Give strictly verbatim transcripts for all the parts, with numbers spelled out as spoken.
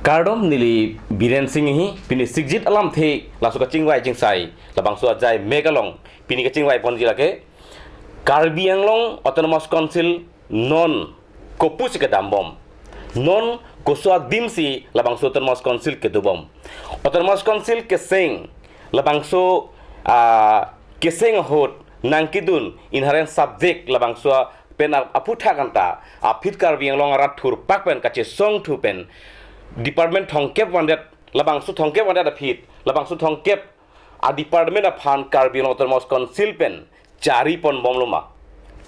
Kardom, neli Biren Singhi. Pini Sikjit alamthe laso kachingvai chingsai labangso ajai mek along pini kachingvai ponji lake Karbi Anglong Autonomous Council non kopusi kedambom, non koso adimsi labangso Autonomous Council kedobom. Autonomous Council keseng labangso, ah, keseng ahut nangkedun inherent subject labangso pen ap- aphuthak anta aphi Karbi Anglong arat thurpak pen kachesong thu pen department thomkep vandet, labangso thomkep vandet aphi, labangso thomkep a department aphan Karbi Anglong Autonomous Council pen chari ponbomlo ma,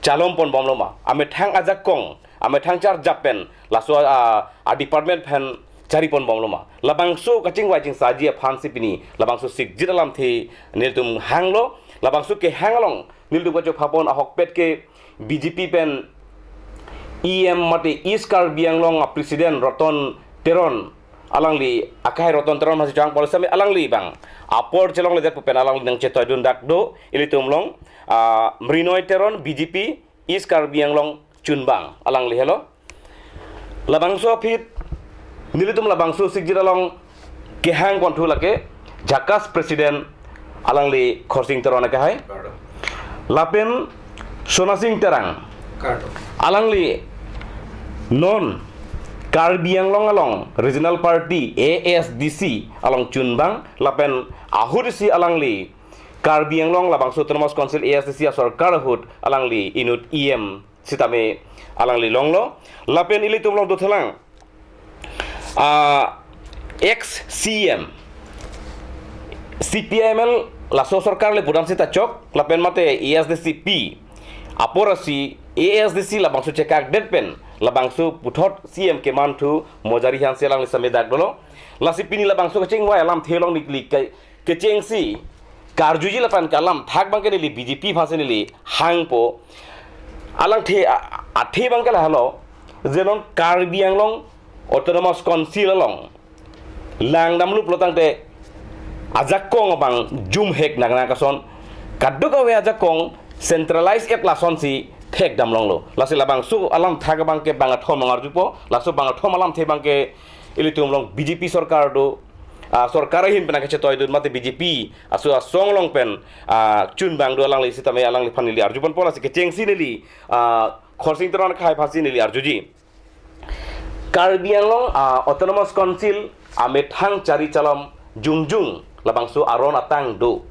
chalom ponbomlo ma, amethang ajakong, amethang charjap pen laso a, a department pen chari ponbomlo ma. Labangso kachingvai chingsaiji aphansi pini labangso Sikjit alamthe nelitum hanglo. Labangso kehang along nelitum kachopha pon ahokpet ke B J P pen E M mate East Karbi Anglong a President Roton Teron, alangli akai Roton Teron masih chang polisi alangli abang apor chelongledet pu pen alangli nangchetoidun dak do, ilitum along, ah, Mrinoi Teron, B J P East Karbi Anglong chunbang, alangli helo. Labangso aphi nelitum labangso Sikjit along kehang ponthu lake JACAS President alangli Khorsing Teron akehai. Kardom. Lapen Sonasing Terang. Kardom. Alangli non Karbi Anglong along Regional Party A S D C along chunbang, lapen ahut isi alangli Karbi Anglong labangso Autonomous Council A S D C asorkar ahut alangli inut E M sitame alangli longlo. Lapen ilitum along dothelang, ah, ex C M, C P I M L laso sorkar le pudam sita chok, lapen mate A S D C P, apor asi A S D C labangso chekakdet pen labangso puthot C M kemanthu Mojari Hanse alangli same dak dolo. Lasi pini labangso kachingvai alamthe along neli ke kechengsi karjuji lapen kalam thak abangke neli B J P aphansi neli hangpo. Alangthe a- athe abangke lahelo, je non Karbi Anglong Autonomous Council along langdamlo pulotangte ajakong abang jumhek nang nang kason, kadokave ajakong centralized et lasonsi thekdam longlo. Lasi labangso alam thak abangke bang athom angarjupo, laso bang athom alamthe abangke ilitum along B J P sorkar do, ah, sorkar ahin pen kachetoidun mate B J P aso asong along pen, ah, chunbang do alangli sitame alangliphan neli arju ponpo. Lasi kechengsi neli, ah, Khorsing Teron akehai aphansi neli arjuji. Karbi Anglong, ah, Autonomous Council amethang chari chalom jongjung labangso aron atang do.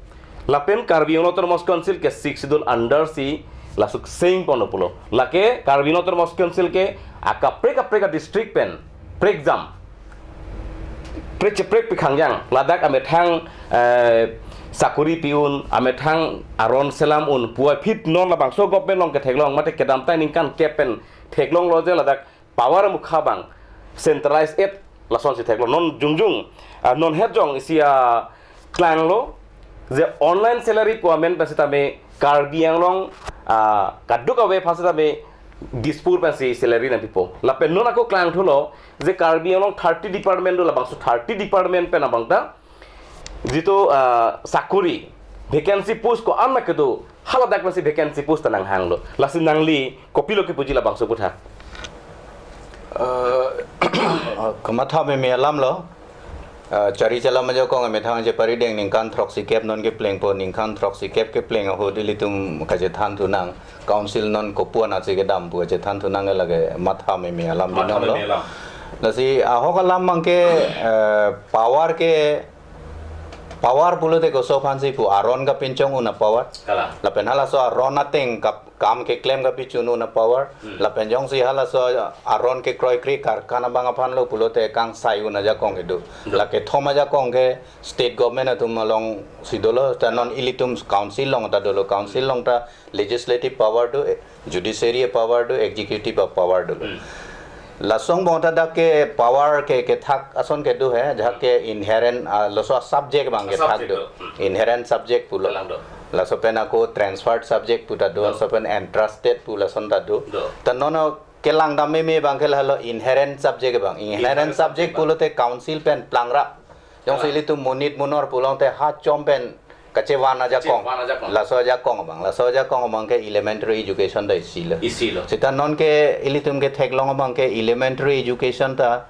Lapen Karbi Anglong Autonomous Council ke Sixth Schedule under si laso seng ponlo pulo. Lake Karbi Anglong Autonomous Council ke akaprek kaprek a district pen prekjam, prek cheprek pi khangjang, ladak amethang, eh, sakuri pi-un, amethang aron selam un pu aphi non labangso government along ketheklong mate kedamtang ningkan kep pen theklonglo je ladak power mukha abang centralized et lasonsi theklo. Non jongjung, ah, non het jong isi aklanglo je online salary pu amen pen sitame Karbi Anglong, ah, kadokave aphan sitame Dispur pensi salary nangpipo. Lapen non ako klangthulo je Karbi Anglong thirty department do, labangso thirty department pen abangta jitu, ah, sakuri, vacancy post ko-an ma kedo, haladak pensi vacancy post ta nanghanglo. Lasi nangli kopilo kepuji labangso aputhak? Eh, kamatha meme alamlo. Eh, chari chalom ajakong amethang cheparideng ningkan throksikep non keplengpo, ningkan throksikep kepleng ahut ilitum kachethan thunang. Council non kopuan atsi kedam pu kachethan thunang lake matha meme alam. Matha binonglo. Meme alam. Lasi ahok alam abangke, eh, power ke, power pulote koso aphansi pu, aron kapinchong un a power. Kalang. Lapen halaso aron ateng kap- kam keklem kapachun un a power. Hmm. Lapen jongsi halaso aron kekroikre karkan abang aphanlo pulote kangsai un ajakong kedo. Do. Lake thom ajakong ke state government atum alongsi dolo, ta non ilitum council along ta dolo, council along ta legislative power do, judiciary power do, executive power do. Hmm. Laso angbong ta dak ke power ke, kethak ason kedo he, jahak ke inherent, ah, laso subject abang kethak subject do. Do. Hmm. Inherent subject pulo. Kalang do. Laso pen ako transferred subject pu ta do, do. Laso pen entrusted pu lason ta do. Do. Ta non kelangdam meme abangke lahelo inherent subject abang. Inherent, inherent subject, subject abang pulote council pen plangrap. Jongsi, kalang, ilitum monit monor pulote ha chom pen kachevan ajakong. Chevan ajakong. Laso ajakong abang. Laso ajakong abangke elementary education ta isilo. Isilo. Seta non ke ilitum ketheklong abangke elementary education ta,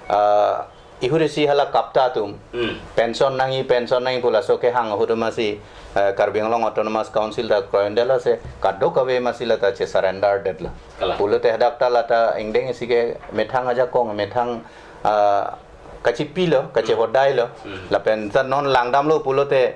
ah, ihur isi hala KAPTA atum. Hmm. Pension nangji, pension nangji pu laso kehang ahut amatsi, eh, Karbi Anglong Autonomous Council ta kroidetlo, lasi kadokave amatsi lata che surrender detlo. Kalang. Pulote hadak ta lata ingdeng isi ke methang ajakong, methang, ah, kachipilo, kachehodailo. Hmm. Lapen ta non langdamlo pulote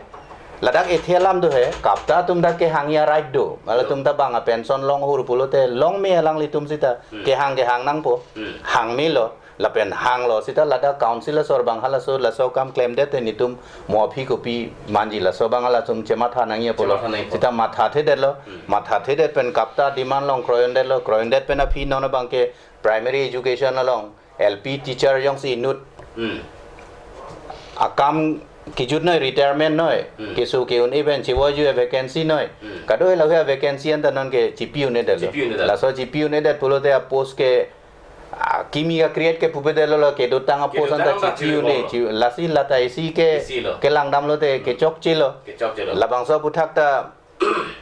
ladak ethe alam do he, KAPTA atum ta kehangji a-right do. Halatum ta bang a-pension long ahur pulote longme alanglitum sita. Hmm. Kehang kehang nangpo. Hmm. Hangmelo. Lapen hanglo sita ladak council asor abang halaso laso akam klemdet te nelitum mo aphi kopi manji, laso abang halatum chematha nangji apotlo. Chematha nangji apot. Sita mathathedetlo, Hmm. mathathedet pen KAPTA demand along kroidetlo, kroidet pen aphi non abangke primary education along L P teacher jongsi inut Hmm. akam kejut noi, retirement noi, Hmm. keso ke-un-e pen chevoijuji a-vacancy noi. Hmm. Kado lahei a-vacancy anta nonke chipi un-edetlo. Chipi un-edetlo. Laso chipi un-edet pulote a-post ke, ah, kimi a-create ke pupedetlo, kedotang a-post anta kedotang ta chipi un-e, chipi un-e. Chi-, lasi lata isi ke, Isi lo. kelangdamlote, Hmm. kechokchelo. Kechokchelo. Labangso aphuthak ta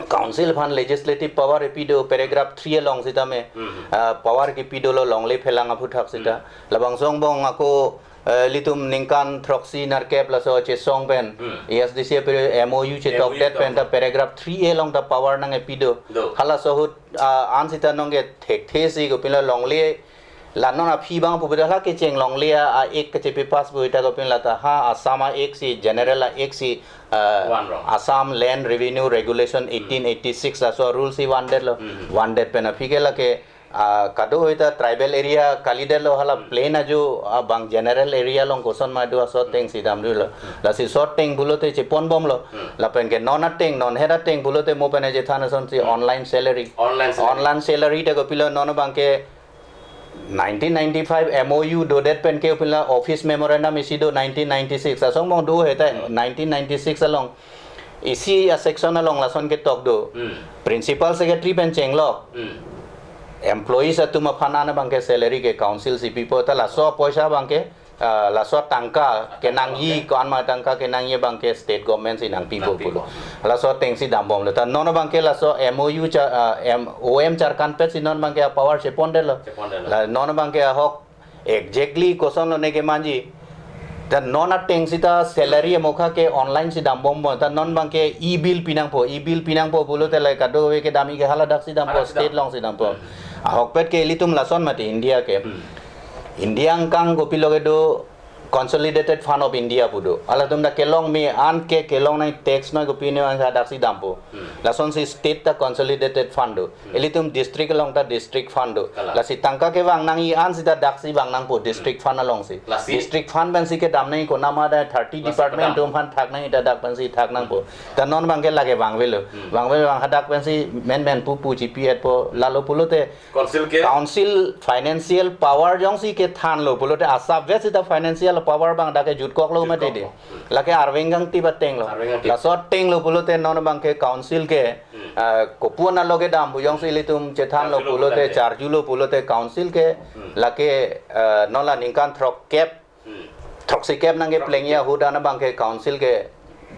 council aphan legislative power epi do, paragraph three along sitame, Hmm. ah, power kepi dolo longle phelang aphuthak sita. Hmm. Labangso angbong ako, eh, ilitum ningkan throksi nerkep laso chesong pen, Hmm. A S D C ape M O U chetokdet M O U pen ta chetok. paragraph three A along ta power nang epi do. Do. Halaso ahut, ah, an sita nonke thekthe si kopilo longle la non aphi abang pupeda la kecheng longle a-act kachepass pu ita kopin lata ha Assam a-act si, general a-act si, ah, Van rong. Assam Land Revenue Regulation Hmm. eighteen eighty-six laso rule si vandetlo. Hmm. Vandet pen aphi ke lake, ah, kado ita tribal area kalidetlo, hala Hmm. plain ajo abang general area along koson ma do aso Hmm. ateng si damdetlo. Hmm. Lasi so ateng pulote cheponbomlo. Hmm. Lapen ke non ateng, non het ateng pulote mo pen chethan asonsi Hmm. online salary. Online salary. Online salary ta kopilo non abangke nineteen ninety-five M O U dodet pen ke pila office memorandum isi do nineteen ninety-six. Laso angbong do he ta Hmm. nineteen ninety-six along. Isi a-section along lason ketok do. Hmm. Principal secretary pen chenglok. Hmm. Employees atum aphan an abangke salary ke council si pipo ta laso apoisa abangke, ah, laso atangka kenangji, ko-an ma tangka kenangji abangke state government si nangpipo Nangpipo. pulo. Laso ateng si dambomlo. Ta non abangke laso M O U cha-, ah, M-, O M charkanpet si non abangke a-power chepondetlo. Chepondetlo. La non abangke ahok exactly kosonlo neke manji. Ta non ateng sita salary amokha ke online si dambompo. Ta non abangke e-bill pinangpo, e-bill pinangpo pulote la kadokave kedamji ke haladak si dampo, Haladak si state dam. along si dampo. Hmm. Ahokpet ke ilitum lason mati India ke. Hmm. India angkang kopilo ke do Consolidated Fund of India pu do. Halatum ta kelongme an ke kelong nang tax noi kopi noi an hadak si dampo. Hmm. Lasonsi state ta consolidated fund do. Hmm. Ilitum district along ta district fund do. Kalang. Lasi tangka kevang nangji an sita dak si vang nangpo district Hmm. fund along si. Lasi District fund pensi kedam nangji konat ma da thirty Lasi department kedam. atum aphan thak nangji ta dak pensi thak nangpo. Hmm. Ta non abangke lake vangvelo. Hmm. Vangvelo vang hadak pensi menmen pupu chipi-etpo lalo pulote Council ke? Council financial power jongsi kethanlo pulote asap vet sita financial power abang dak ke jutkoklo Jutkok. mati de. Hmm. Lake arve ingkangtip atenglo. Arve ingkangtip. Laso atenglo pulote non abangke council ke, Hmm. ah, kopi-an aloke dam pu jongsi ilitum chethanlo Charjulo pulote, pulote. charjulo pulote council ke, Hmm. lake, ah, non la ningkan throkkep, Hmm. throksikep nangkeplengji Throkkep. ahut an abangke council ke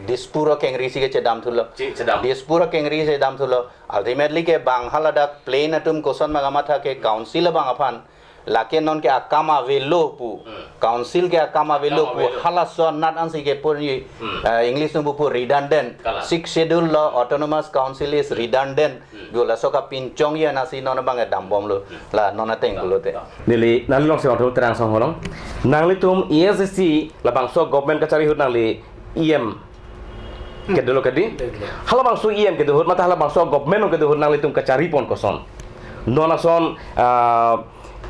Dispur akengri si ke chedamthulo. Chi-, chedam. Dispur akengri chedamthulo. Ultimately ke bang haladak plain atum koson ma kamatha ke Hmm. council abang aphan lake nonke akam avelo pu. Hmm. Council ke akam avelo Akam pu avelo. halaso anat ansi keponji, Hmm. eh, English nung pupo redundant. Kalang. Sixth Schedule lo autonomous council is Hmm. redundant. Hmm. Pu laso kapinchongji anatsi non abang dambomlo. Hmm. La non ateng pulote. Neli, nangli alongsi vangthu Terang Songhulong. Nanglitum A S D C labangso government kachari ahut nangli E M kedolo kedi? Kedolo. Halabangso E M kedo ahut, mate halabangso government kedo ahut nanglitum kacharipon koson? Non ason, ah,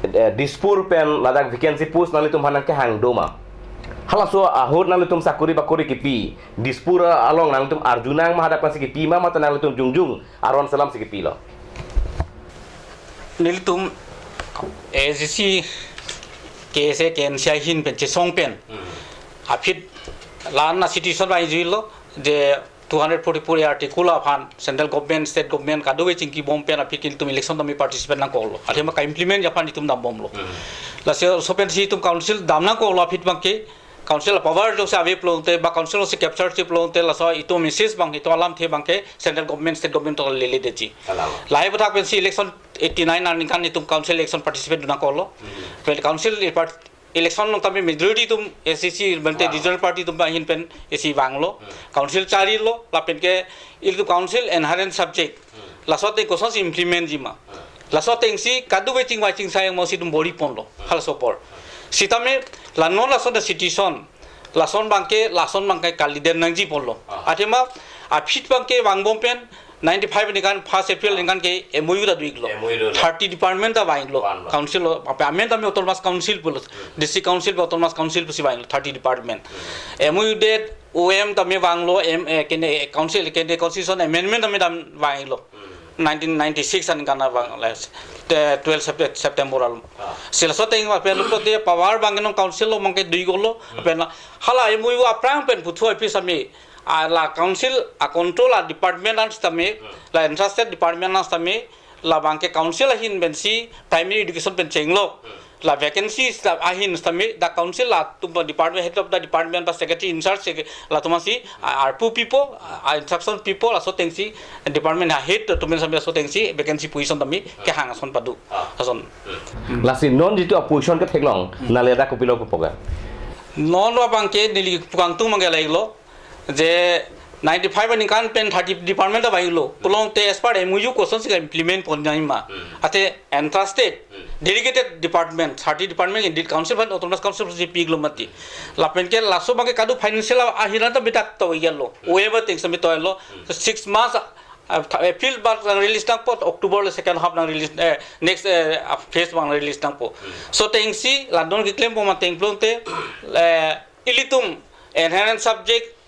eh, Dispur pen ladak vacancy post nanglitum aphan nangkehang do ma? Halaso ahut nanglitum sakori bakori kipi, Dispur along nanglitum arjunang ma hadak pensi kipi ma, mate nanglitum jongjung aron selam si kipilo? Nelitum A S D C, K S A, K N C I ahin pen chesong pen. Hmm. Aphi la-an a-situation bai juilo je two hundred forty-four A article aphan central government, state government kadokave chingkibom pen aphi nelitum election tame participate nangkoklo. Athema ka-implement aphan itum dambomlo. Hmm. Lasi laso pensi itum council dam nangkoklo aphi abangke council power jongsi ave pulote ba council si capture si pulote laso itum message abang itum alamthe abangke central government, state government ta lele detji. Kalang. Lahai aphuthak pensi election eighty-nine aningkan itum council election participate dun nangkoklo. Hmm. Pen council part-, election along tame majority atum A C C bante Ah. regional party atum ahin pen isi vanglo, Hmm. council charilo, lapen ke ilitum council inherent subject. Hmm. Laso ateng kosonsi implement jima. Hmm. Laso atengsi kadokave chingvai chingsai mo si itum bor-iponlo, Hmm. halaso apor. Sitame la non laso the situation, lason abangke, lason abangke kalidet nangjiponlo. Ah. Athema, aphi abangke vangbom pen, ninety-five aningkan, first April aningkan ke M O U ta do-iklo. M O U do-iklo. Thirty department ta vanglo. Van, van. Council lo, apa amen tame autonomous council pulo. Hmm. District council pu autonomous council pusi vanglo, thirty department. Hmm. M O U det, O M tame vanglo, M, eh, kene, eh, council, kene constitution amendment tame dam vanglo. Hmm. Nineteen ninety-six aningkan vanglo, te twelve Sept-, September along. Ah. Si laso ateng apen lo te power abangke non council lo abangke do-iklo, Hmm. apen la, hala M O U aphrang pen puthot aphi sami, ah, la council a-control a-department an sitame, Hmm. la interested department an sitame, labangke council ahin pensi primary education pen chenglok. Hmm. La vacancy sita ahin sitame, the council latum department, head of the department ba secretary in charge se latum si, ah, arpu pipo, ah, instruction pipo, laso atengsi department head atum sami laso atengsi vacancy position tame kehang ason pado. Ah. Ason. Hmm. Lasi non jitu a-position ketheklong, Hmm. nangli ladak kopilo pupo ke? Non abangke neli pu kangtung abangke lahelo, je ninety-five aningkan pen thirty department ta vanglo. Pulote as per M O U kosonsi ka-implement pon jima. Hmm. Athe entrusted, Hmm. delegated department, thirty department indeed council aphan autonomous council si pi-iklo mati. Lapen ke laso abangke kadokave financial ahiran ta bidak to-iklo. Hmm. Whatever things sami to-iklo. Hmm. Six months, ah, th-, April abang nang release nangpo, October le second half nang release, eh, next, eh, phase abang release nangpo. Hmm. So atengsi la non keklem pon ateng pulote, eh, ilitum inherent subject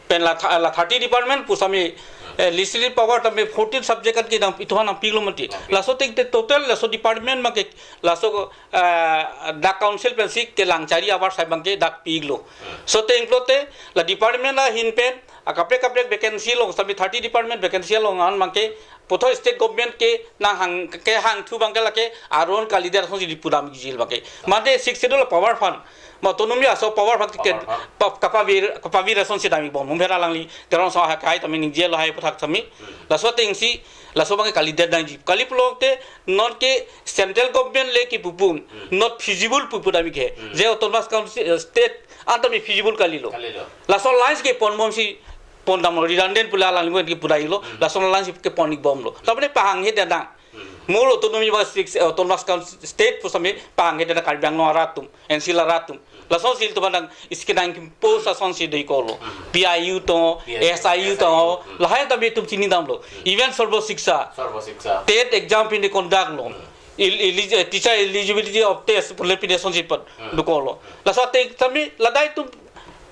pen la tha-, la thirty department pu sami, eh, legislative power tame fourteen subject an kedam itum aphan nangpilo mati. Okay. Laso ateng te total laso department abangke laso, eh, the council pensi kelang chari abar sai abangke dak pi-iklo. Hmm. So ateng pulote la department ahin pen akaprek kaprek vacancy along sami thirty department vacancy along an abangke puthot state government ke nanghang, kehangthu abangke lake aron kalidet asonsi di pudam jil abangke. Mate Sixth Schedule power aphan, ma autonomy aso power aphan ke Power aphan. pa-, kapavir, kapavir asonsi dam-ikbom. Mumher alangli Teron so ha kai tame ningjelo hai puthak sami. Hmm. Laso atengsi, laso abangke kalidet nangji. Kali pulote non ke central government le kepu pu, Hmm. not feasible pu pu dam-ik he. Hmm. Je autonomous council, eh, state an tame feasible kalilo. Kalilo. Laso lines keponbomsi pondamlo, redundant pu la alangli mo kepu dai-iklo, Hmm. laso lines kepon-ikbomlo. Tame pahanghe danang. Hmm. Mo autonomy ba six, eh, autonomous council state pu sami pahanghe danang Karbi Anglong arat atum, N C L arat atum. Lasonsi ilitum aphan isi kenangkimpo asonsi do-iklo. Hmm. P I U to, P I U, S I U to, S I U. Hmm. Lahai tame itum chinidamlo. Hmm. Even Sarva Shiksha. Sarva Shiksha. TET exam pine conduct lo. Hmm. El-, eligi-, eh, teacher eligibility of test pule pine asonsi pat Hmm. dokoklo. Laso ateng tame ladak itum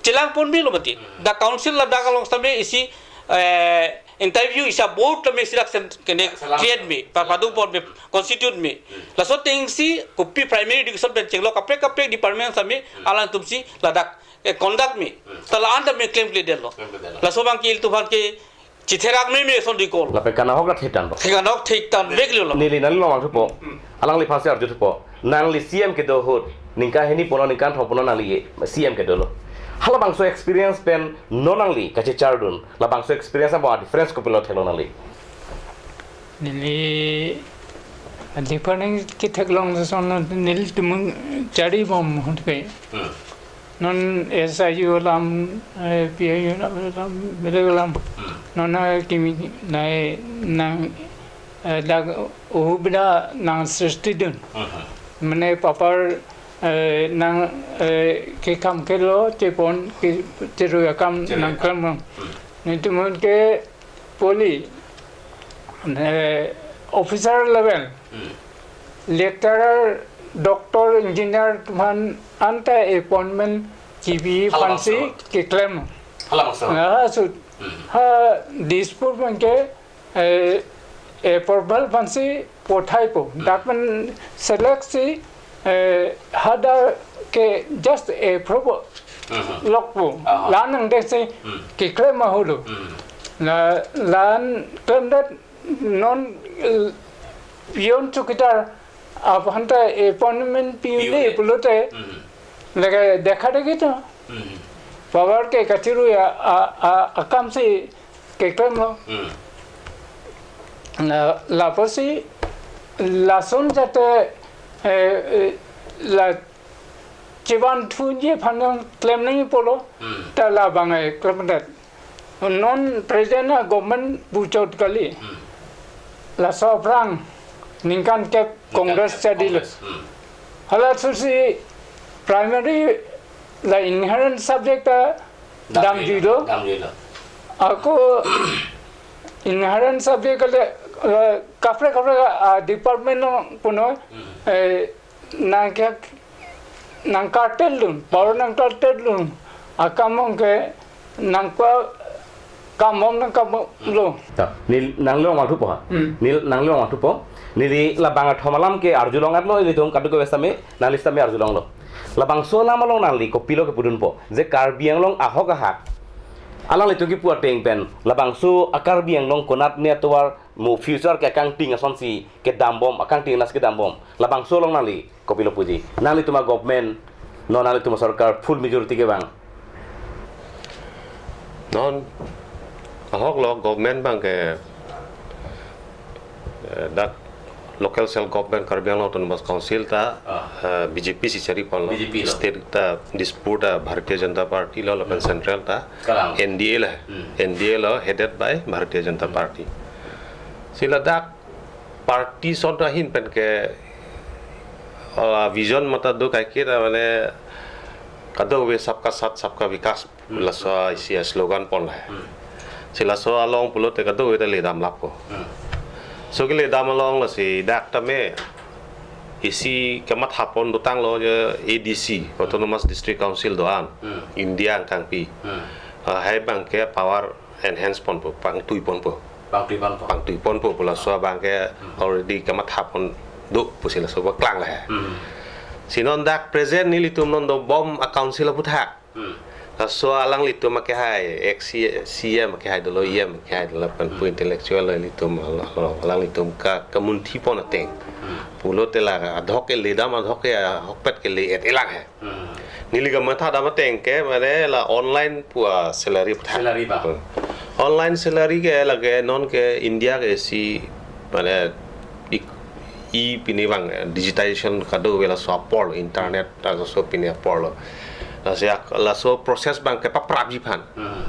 chelang ponbilo mati. Hmm. The council ladak along tame isi, eh, interview isi board tame isi dak sen kene Chelang. create me, pa-, padung pon me, constitute me. Hmm. Laso atengsi kopi primary education pen chenglok kaprek kaprek department tame Hmm. alangtumsi ladak, eh, conduct me. Hmm. Ta la-an tame klemkledetlo. Klemkledetlo. Laso abangke ilitum aphan ke chitherak meme ason do-iklo. Lapen kanahok la thektan po. Kanahok thektan veklo. Neli nanglong thupo. Hmm. Alangliphan si arjuthupo. Nangli C M kedo ahut, ningkan hini pu non ningkan thom pu non nangli C M kedolo. Halabangso experience pen non nangli kachechardun. Labangso experience abo difference kopilo theklong nangli? Neli difference ketheklong ason nelitum charibom ahut ke. Hmm. Non S I U alam, eh, P I U alam, alam, beleg alam. Hmm. Non akimi nai nang, eh, dak ohubida nang srishti dun. Hmm. Mane papar, eh, nang, eh, kekam kelo chepon ke cheru akam Cheru nang akam. klam. Hmm. Nelitum ke poli, eh, officer level, Hmm. lecturer, doctor, engineer atum aphan anta appointment kebi Halabangso. aphansi keklem. Halabangso. Laso, Hmm. ha Dispur abangke, eh, approval aphansi pothaipo. Hmm. Dak pen select si, eh, hadak ke just approve Hmm. lokpo. Aha. La-an angdengsi Hmm. keklem ahut lo. Hmm. La, la-an klemdet non, eh, peon chowkidar aphan ta appointment pi-un-e Pi-un-e. pulote Hmm. lake dekha dekhi to. Hmm. Power ke kachiru a, a, a, akamsi keklemlo. Hmm. La, lapusi lason jate, eh, eh, la chevan thunji aphan nang klem nangji pulo. Hmm. Ta labang ai klem det. Non present a government puchot kali. Hmm. Laso aphrang ningkan kep Congress chadilo. Congress. Hmm. Hala susi primary la inherent subject ta damjuilo. Damjuilo. Ako inherent subject kali, eh, kaprek kaprek, ah, department along punon, hmm, eh, nangkek nangkartel dun, power nangkartel dun. Akam along ke nangpa kam bom nangkam bomlo. Ta, neli nanglong wangthupo ha. Hmm. Neli nanglong wangthupo. Neli labang athom alam ke arjulong atlo, ilitum kadokave sitame, nangli sitame arjulonglo. Labangso alam along nangli kopilo kepudunpo. Je Karbi Anglong ahok ahak. Alanglitum kipu ateng pen. Labangso a Karbi Anglong konatne atovar mo future ke akangting asonsi kedam bom, akangting anas kedam bom. Labangso along nangli kopilo puji. Nanglitum a government, non nanglitum a sorkar full majority kevang. Non, ahok lo government abang ke, eh, dak local self government Karbi Anglong Autonomous Council ta, ah, eh, B J P si chari ponlo. B J P lo. State ta Dispur ta Bharatiya Janata Party lo, lapen, hmm, central ta, kalang, N D A lo. Hmm. N D A lo, headed by Bharatiya Janata, hmm, Party. Si ladak party ason ahin pen ke, uh, vision mate do kaike ta mane kadokave sabka saath sabka vikas, hmm, laso isi slogan ponlo. Hmm. Si laso along pulote kadokave ta ledam lapo. Hmm. So keledam along lasi dak tame isi kematha pon dotanglo je A D C, Autonomous District Council do-an, hmm, India angkangpi. Hmm. Uh, lahai abang ke power enhance ponpo, pangtui ponpo. Pangtui ponpo. Pangtui ponpo, pu laso abang ke, hmm, already kematha pon do pusi laso abang klanglo he. Hmm. Si non dak present nelitum non dobom a council aphuthak. Hmm. Laso alanglitum akehai, ex C M akehai dolo, E M akehai dolo, pen pu, hmm, intellectual ilitum, al-, al-, alanglitum ke kemunthi pon ateng. Hmm. Pulote la adhok keledam, adhok ke, ahokpet kele-et-elang he. Hmm. Neli kematha dam ateng ke mane la online pu a salary aphuthak. Salary abang. Hmm. Online salary ke lake non ke India ke isi mane i, i pini abang, eh, digitization kadokave laso apor, internet laso pini apor lo. Lasi ak-, laso process abang ke paprapji aphan. Hmm.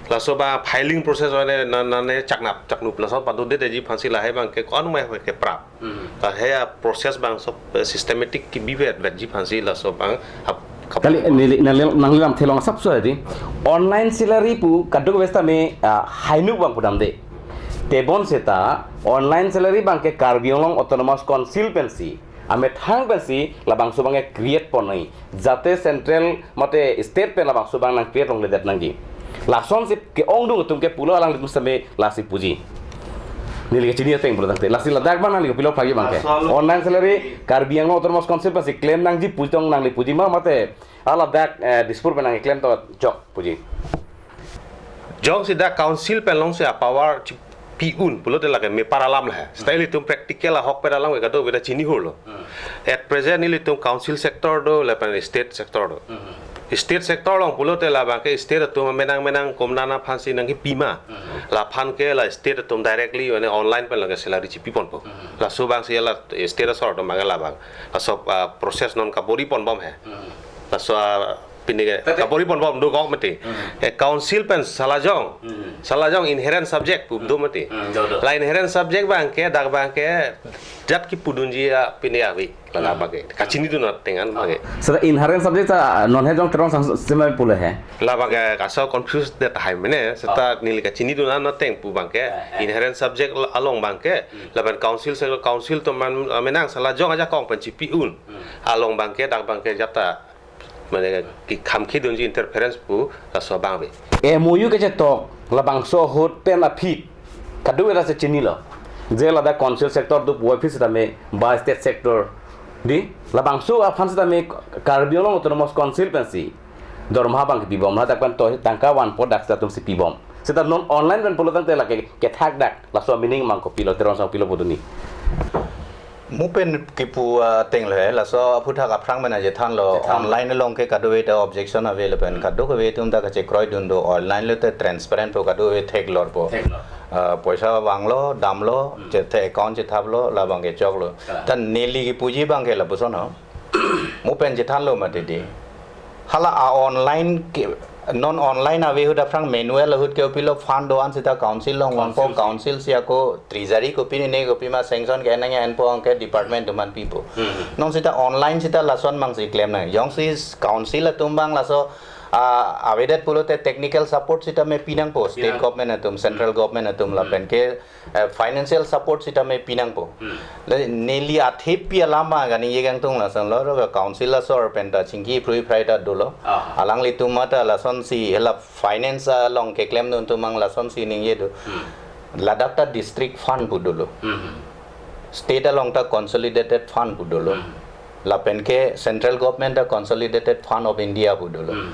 Laso abang filing process mane na, nane chaknap chaknup laso padodetji aphansi lahai abang ke ko-an mai keprap. Hmm. Lahai a process abang so, eh, systematic kebivetvetji aphansi laso abang ap-, kap- Kali, neli, neli, nangli lam thelong asapso adi. Online salary pu kadokave sitame, ah, haihui abang pudamde. Tebon seta online salary abang ke Karbi Anglong Autonomous Council pensi, amethang pensi labangso abang ke create ponnoi. Jate central mate state pen labangso abang nang create longledet nangji. Lasonsi ke-ongdung atum ke pulo, alanglitum sitame lasi puji. Neli kechini ateng pulo tangte. Lasi ladak abang nangli kopilo pagi abang ke. Asal online salary Karbi Anglong Autonomous Council pensi klem nangji pu tong nangli puji ma mate, ah, ladak, eh, Dispur pen nangli klem to jok puji. Jongsi dak council pen longsi a power chipi un pulote lake mepar alam lo he. Seta ilitum practical ahokpet alam ke kadokave ta chinihurlo. Hmm. At present ilitum council sector do lapen state sector do. Hmm. State sector along pulote labang ke state atum menang menang komdan aphansi nangkepi ma. Hmm. Laphan ke la state atum directly mane online pen lake salary chipi ponpo. Hmm. Laso abangsi la state asor atum abang labang. Laso, ah, process non kabor-i ponbom he. Hmm. Laso, ah, pini ke, tete, kabor-i ponbom do kok mati. Hmm. Eh, council pen salajong. Hmm. Salajong inherent subject pu do mati. Hmm, do, do. La inherent subject abang ke, dak abang ke, jat kepudunji a pini ave. Lana, hmm, abang ke. Kachinidun ateng an abang ke. Seta inherent subject ta non he jong terong sang sema pule he. Labang ke kaso confuse det tahai mene. Seta, oh, neli kachinidun an ateng pu abang ke. Eh, eh. Inherent subject la-, along abang ke. Hmm. Lapen council se council atum man, menang salajong ajakong pen chipi un. Hmm. Along abang ke, dak abang ke jat ta mane kekham kedunji interference pu laso abang ave. M O U kechetok labangso ahut pen aphi kadokave ta si chinilo. Je ladak council sector do puvoiphit sitame ba state sector di labangso aphan sitame Karbi Anglong Autonomous Council pensi dorma abang kepibom, ladak pen to tangka vanpo dak seta atumsi pibom. Seta non online pen pulo tangte lake kethak dak laso meaning abang kopilo, terong sang kopilo pudunji. Mo pen kipu, ah, ateng lo he, laso aphuthak aphrang mena jethanlo, jethanlo. Online along ke kadokave ta objection ave lapen, hmm, kadokave atum ta kachekroidun do, online lote transparent po, kadokave theklor po. Theklor. Ah, poisa vanglo, damlo, hmm, chethe account chethaplo, labang ke choklo. Kalang. Ta neli kipuji abang ke lapuson ho. Mo pen chethanlo mati di. Hala a-online ke, non online ave ahut aphrang manual ahut ke kopilo fund do-an sita council along vangpo, Council si. Council si ako treasury kopine kopima sanction ke-en nangji enpo anke department atum aphan pipo. Hmm. Non sita online sita lason abang si klem nang. Jongsi council atum abang laso, ah, avedet pulote technical support sitame pinangpo, state Pinang. government atum, central Hmm. government atum Hmm. lapen ke, eh, financial support sitame pinangpo. Hmm. Le neli athepi alam abang kaningje kangtung lason lo, lo council asor pen ta chingki phrui phrai ta dolo. Ah. Alanglitum mata lasonsi hala finance along keklemdun atum abang lasonsi ningje do. Hmm. Ladak ta district fund pu dolo. Hmm. State along ta consolidated fund pu dolo. Hmm. Lapen ke central government ta Consolidated Fund of India pu dolo. Hmm.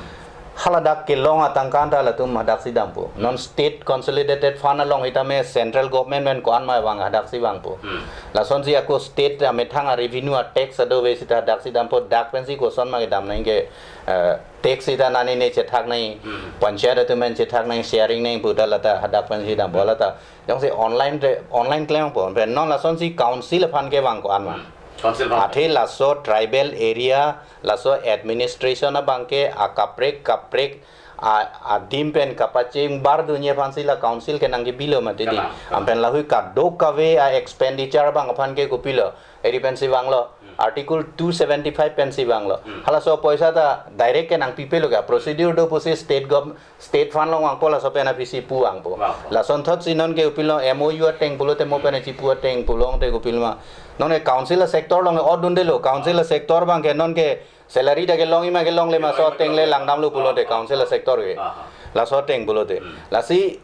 Hala dak kelong atangka ta latum hadaksi dampo. Non state consolidated fund along sitame central government pen ko-an ma vang hadaksi vangpo. Hmm. Lasonsi ako state amethang a-revenue a-tax adove sita hadaksi dampo, dak pensi koson ma kedam nangji ke, eh, tax sita nani ne chethak nangji, Hmm. panchayat atum pen chethak nangji, sharing nangji pu ta lata hadak pensi dampo lata. Jongsi online re, online klempo pen non lasonsi council aphan ke vang ko-an ma. Hmm. Council aphan. Athe laso tribal area, laso administration abang ke akaprek kaprek a, adim pen kapachingbar dunji aphansi la council ke nangkebilo mati di. Kalang, kalang. Anpen lahui kadokave a-expenditure abang aphan ke kopilo. Eri pensi vanglo. Hmm. Article two seventy-five pensi vanglo. Hmm. Halaso poisa ta direct ke nangpipeloke, procedure do pusi state gov-, state fund along vangpo, laso pen aphi si pu vangpo. Vangpo. Lasonthotsi non ke kopilo M O U ateng pulote mo pen chipu ateng pulote kopilo ma. Non ke council a-sector along ke odundelo, council a-sector abang ke non ke salary ta kelongji ma kelongle ma, laso ateng le langdamlo pulote council a-sector ke. Aha. Laso ateng pulote. Hmm. Lasi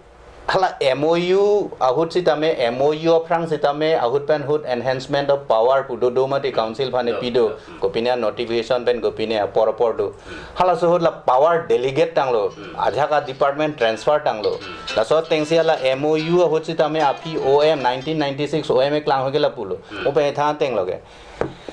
hala M O U ahut sitame, M O U aphrang sitame ahut pen ahut enhancement of power pu dodo mati council aphan Hmm. pido. Hmm. Kopine notification pen kopine apor apor do. Hmm. Halaso ahut la power delegate tanglo. Hmm. Ajak a-department transfer tanglo. Hmm. Laso atengsi hala M O U ahut sitame aphi O M, nineteen ninety-six O M eklang ho ke lapulo. Hmm. Mo pen than ateng lo ke.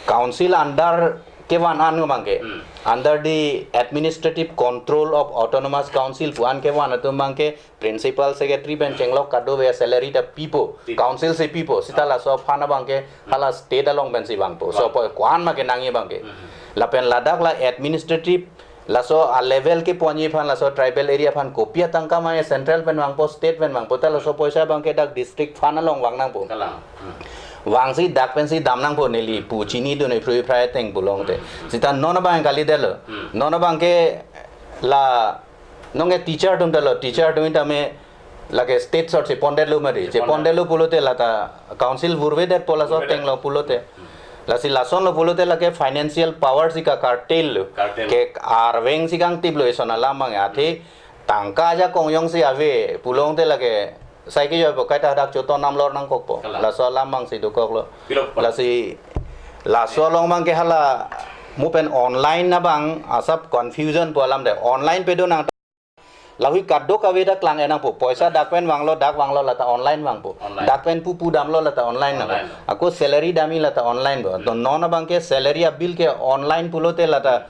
Council under kevan an abang ke. Hmm. Under the administrative control of autonomous council pu-an kevan atum abang ke principal secretary pen chenglok kadokave salary ta pipo. Pi- Council si pipo. Sita Ah. laso fund abang ke Hmm. hala state along pensi vangpo. So Vang. po ko-an ma kenangji abang ke. Hmm. Lapen ladak la administrative laso a-level keponji aphan, laso tribal area aphan kopi atangka ma central pen vangpo, state pen vangpo, ta laso poisa abang ke dak district fund along vang nangpo. Kalang. Hmm. Vangsi dak pensi dam nangpo neli pu chinidun ephrui phrai ateng pulote. Hmm. Sita non abang kalidetlo. Hmm. Non abang ke la non ke teacher atum ta lo, teacher atum tame lake state sort si pondetlo mati. Si pondetlo. Chepondetlo pulote lata council vurvedetpo laso Vurvedet. ateng lo pulote. Hmm. Lasi lason lo pulote lake financial power si ka-curtail lo. Curtail. Ke arveng si kangtiplo eson alam abang athe tangka ajakong jongsi ave pulote lake sai ke joipo kaita hadak choton namlor nangkokpo. Kalang. Laso alam abang si dokoklo. Pilo pa. Lasi laso along abang ke hala mo pen online abang asap confusion pu alam de. Online pedo nang lahui kadokave ta klang-e nangpo. Poisa dak pen vanglo, dak vanglo lata online vangpo. Online. Dak pen pupu damlo lata online nangpo. Online. Ako salary damji lata online po. Hmm. To non abang ke salary a-bill ke online pulote lata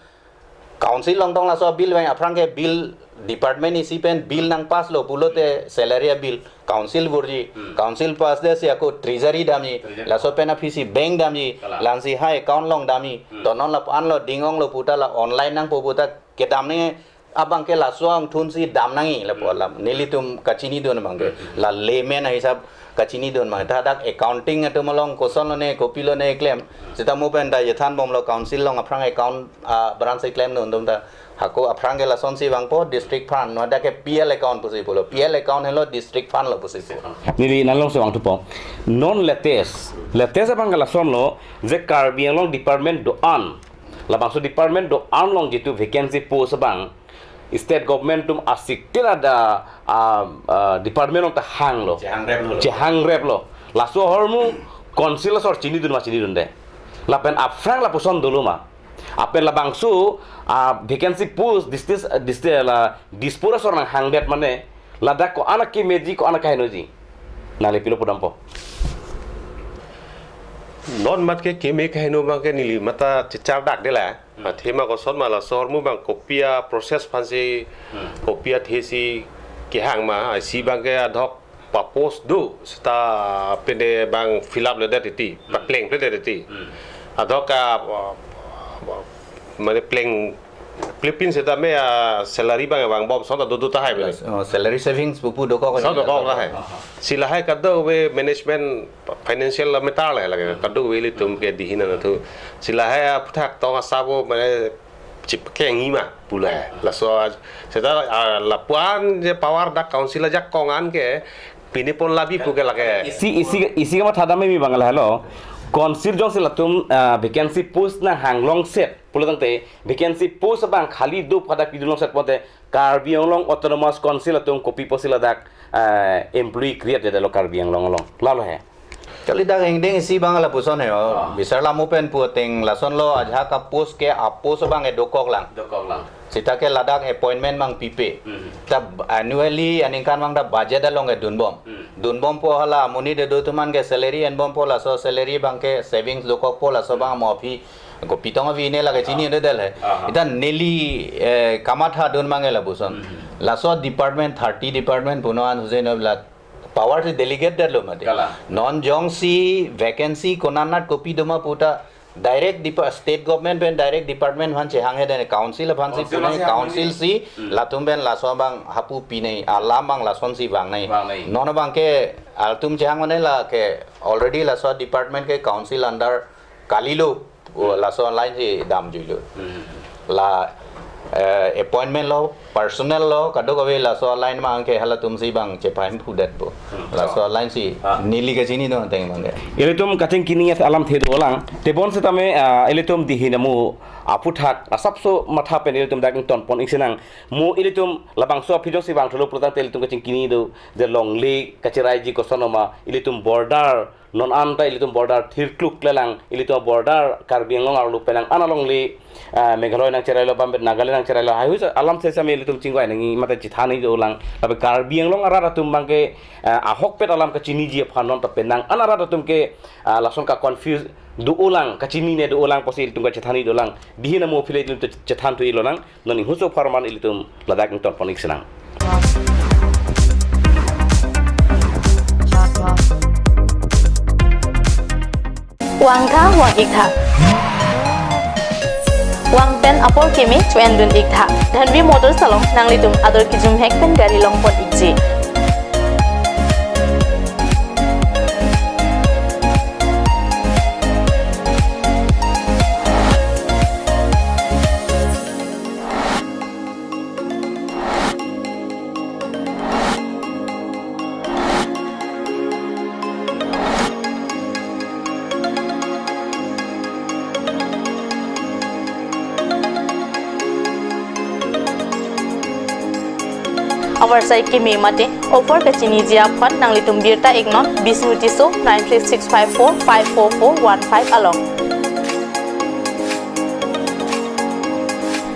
council along tong laso bill vang aphrang ke bill department isi pen bill nangpasslo pulote salary a-bill council vurji. Hmm. Council passdet si ako treasury damji. Treasury. Laso pen aphi si bank damji. Kalang. Lasi ha account along damji. Hmm. To non lapu-an lo ding-onglo pu ta la online nangpo pu ta kedam nangji abang ke laso angthun si dam nangji lapu alam. Nelitum kachinidun abang ke. Hmm. La layman ahisap kachinidun abang. Ta dak accounting atum along koson lone, kopilone klem. Sita mo pen ta chethanbomlo council along aphrang account, ah, branch si klemdun atum ta. Hako aphrang ke lasonsi vangpo, district fund. Non dak ke P L account pusi pulo. P L account helo district fund lo pusi pu. Neli nanglongsi vangthupo. Non latest. Latest abang ke lasonlo, je Karbi Anglong department do-an. Labangso department do-an along jitu vacancy post abang state government atum asik tela da, ah, ah, department along ta hanglo. Chehangreplo. Chehangreplo. Laso ahormu council asor chinidun ma chinidunde. Lapen aphrang lapuson dolo ma. Apen labangso, ah, vacancy post, dis, dis, dis, la, Dispur asor nanghangdet mane. Ladak ko-an akemeji, ko-an akehenoji. Nangli pilo pudampo. Non mat ke keme keheno abang ke neli mata chechardakde la. Hmm. Athema koson ma laso ahormu abang kopi a-process aphansi, Hmm. kopi athesi kehang ma, isi abang ke adhok pa-post do, seta pende abang fill up ledet titi, Hmm. pakleng ledet titi. Hmm. Adhok a, a, a, Mane pleng plipin setame a salary abang vangbom, song ta do do tahai bele. Oh, salary savings pupu dokok. Song dokok tahai. Si lahai kadokave management financial la metar le lake kadokave ilitum ke dihin anatthu. Si lahai aphuthak tong asabo mane chip kengima pu lahai. Laso aj-, seta, ah, lapuan je power dak council ajakong an ke pinipon labi pu ke lake. Isi, isi, isi kamathadam mimi abang lahelo. Council jongsi latum, ah, vacancy post nanghanglongset pulotangte, vacancy post abang khali do pu hadak pidunlongset pulote, Karbi Anglong Autonomous Council atum kopi pusi ladak, ah, employee create detlo Karbi Anglong along. Lalo he. Kali dak ingdeng isi abang lapuson he, oh. Ah. Bisar lamu pen pu ateng lasonlo, ajahak a-post ke a-post abang e dokoklang. Dokoklang. Seta ke ladak appointment abang pipe. Hmm. Ta annually aningkan abang ta budget along e dunbom. Hmm. Dunbompo hala amonit do atum an ke salary enbompo, laso salary abang ke savings dokokpo, laso abang mo aphi kopi tong avi ne lake chini, ah, ne del he. Aha. Ita neli, eh, kamathadun abang e lapuson. Hmm. Laso department, thirty department punon an huseno la power si delegate detlo mati. Kalang. Non jongsi vacancy konanat kopi doma pu ta direct depa-, state government pen direct department aphan chehang he den, council aphan si, council aphan si, council si, hmm, latum pen laso abang hapu pinei, alam abang lasonsi vangnei. Vangnei. Non abang ke altum chehang mane lake already laso department ke council under kalilo, oh, laso line si damjuilo. Hmm. La, eh, appointment lo, personnel lo, kadokave laso line abang ke halatum si abang chepahemphu detpo. Hmm. Laso line si, ah, neli kachini do ateng abang ke. Ilitum kachingkini alamthe dolang. Tebon setame, ah, ilitum dihin amu aphuthak asapso matha pen ilitum dak ingtonpon iksinang. Mo ilitum labangso aphi jongsi vangthulo pulotangte ilitum kachingkini do, je longle kachiraiji kosonoma, ilitum border non anta ilitum border thirkluk lelang, ilitum border Karbi Anglong arlo penang ana longle, ah, Meghalaya nangcherailo, bambe Nagaland nangcherailo, haihui alam sesame ilitum chingvai nangji mate chethan nangji dolang. Tapi Karbi Anglong arat atum abang ke, ah, ahokpet alam kachiniji aphan non ta penang ana arat atum ke, ah, lason ka-confuse dolang, kachinine dolang pusi ilitum kachethan nangji dolang. Dihin amu aphi le ilitum chethan thuilolang. Non inghuso apharman ilitum ladak ingtonpon iksinang. Vangtha vang-iktha. Vang pen apor kimi cho-endun-iktha. Dhanvi Motors along nanglitum ador kejumhek pen gari longpon-ikji. Avarsai kimi mate offer kachiniji aphan nanglitum birta iknon Bisnu Tisso nine three six five four five four four one five along.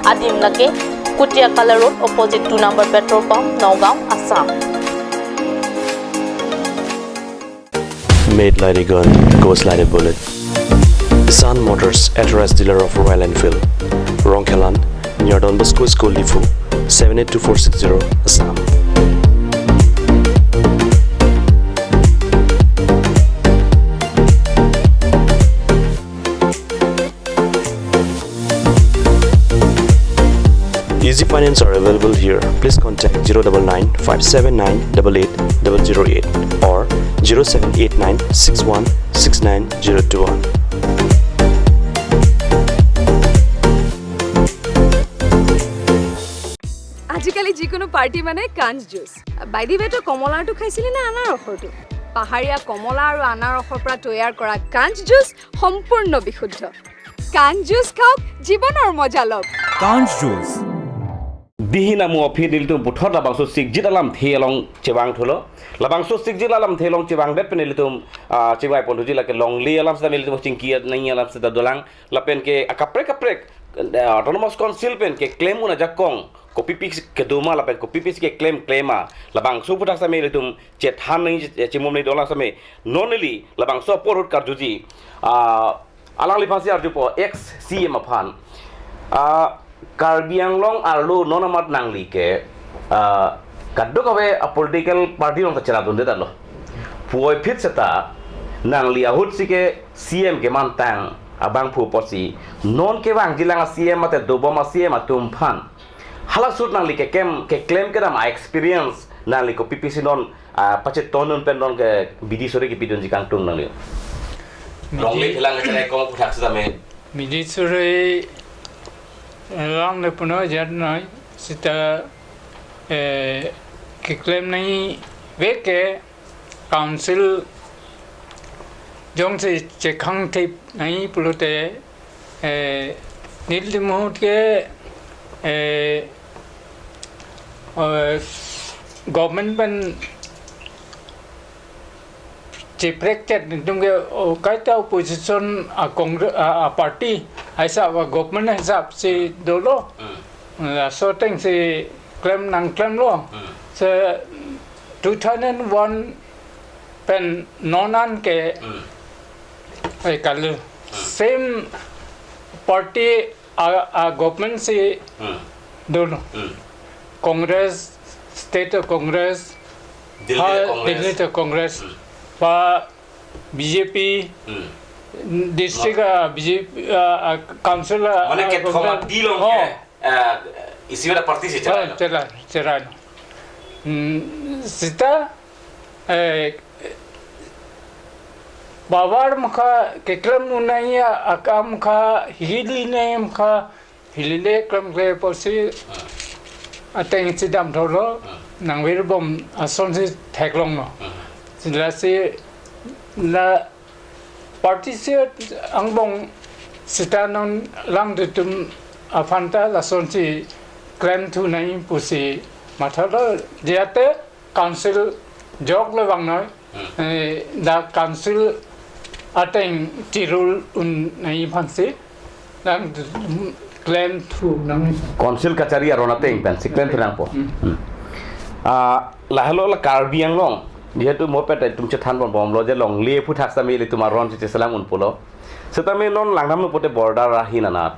Adim lake Kutia Color Road, opposite two number petrol pump, Nagaon, Assam. Made like a gun, goes like a bullet. Sun Motors, authorized dealer of Royal Enfield. Rongkhelan, near Don Bosco School, Diphu, seven eight two four six zero, Assam. Easy finance are available here. Please contact zero double nine five seven nine double eight double zero eight or zero seven eight nine six one six nine zero two one. আজিকালি যিকোনো পাৰ্টি মানে কাঞ্চ juice. By the ৱে, তই কমলাৰটো খাইছিলি নে আনাৰসৰটো? পাহাৰীয়া কমলা আৰু আনাৰসৰ পৰা তৈয়াৰ কৰা কাঞ্চ জুচ সম্পূৰ্ণ বিশুদ্ধ। কাঞ্চ জুচ খাওক, জীৱনৰ মজা লওক। Kanch Juice. Dihin amu aphi nelitum puthot labangso sikjit alamthe along chevangthulo. Labangso sikjit alamthe along chevangdet pen nelitum, ah, chevangpon thuji lake longle alam seta nelitum chingki nangji alam seta dolang. Lapen ke akaprek kaprek, eh, Autonomous Council pen keklem un ajakong kopi pisi kedoma lapen kopi pisi keklem klema, labangso aphuthak same nelitum chethan nangji, eh, chimum nangji dolang same. Non neli labangso apor ahut karjuji, ah, alangliphan si arjupo, ex C M aphan. Ah, Karbi Anglong arlo non amat nangli ke, ah, kadokave a-political party along ta cheradunde talo. Puvoiphit seta nangli ahut si ke C M kemantang abangphu apotsi non kevangjilang a-C M mate dobom a-C M atum aphan hala ahut nangli keklem keklem kedam a-experience nangli kopi pisi non, ah, pachetonun pen non ke bidi sore kepidunji kangtung nangli. Longle Bidi- phelang kachelai kong aphuthak sitame. Bidi sore, eh, longle puno jat noi sita, eh, keklem nangji vek ke council jongsi chekhang thip nangji pulote, eh, nelitum ahut ke, eh, eh, government pen cheprek chet nelitum ke, oh, kaita opposition a Congress a, a party hisap a government hisap si dolo. Hmm. Laso atengsi klem nangklemlo. Hmm. Se two thousand one pen non an ke, hmm, ai kalu, hmm, same party a, a government si, hmm, dolo. Hmm. Congress, state of Congress, Delhi ha, Congress. Delhi to Congress. Hmm. Pa B J P, hmm, district, ah, B J P, ah, ah, council, ah, mane ah, kethom government. Ati long, oh, ke, ah, isi pada party si, oh, chelai lo. Chelai, chelai. Hmm, sita, eh, babar mukha keklem unai ya, akam mukha, hili ne mukha, hilile klemkle apotsi ateng chedam tholo, nangvirbom asonsi theklonglo. Lasi la party si angbong sita non alangtum aphan ta lasonsi klemthu nangji pusi mathalo, jate council jok le vangnoi. Hmm. Eh, dak council ateng tirul un nangji aphansi dak klemthu nang. Council kachari aron ateng pensi klemthu nangpo. Hmm. Hmm. Ah, lahelo la Karbi Anglong. Jehetu mo pet itum chethanbomlo je longle aphuthak sitame ilitum aron si cheselam un pulo. Sitame non langdamlo pote border ahin anat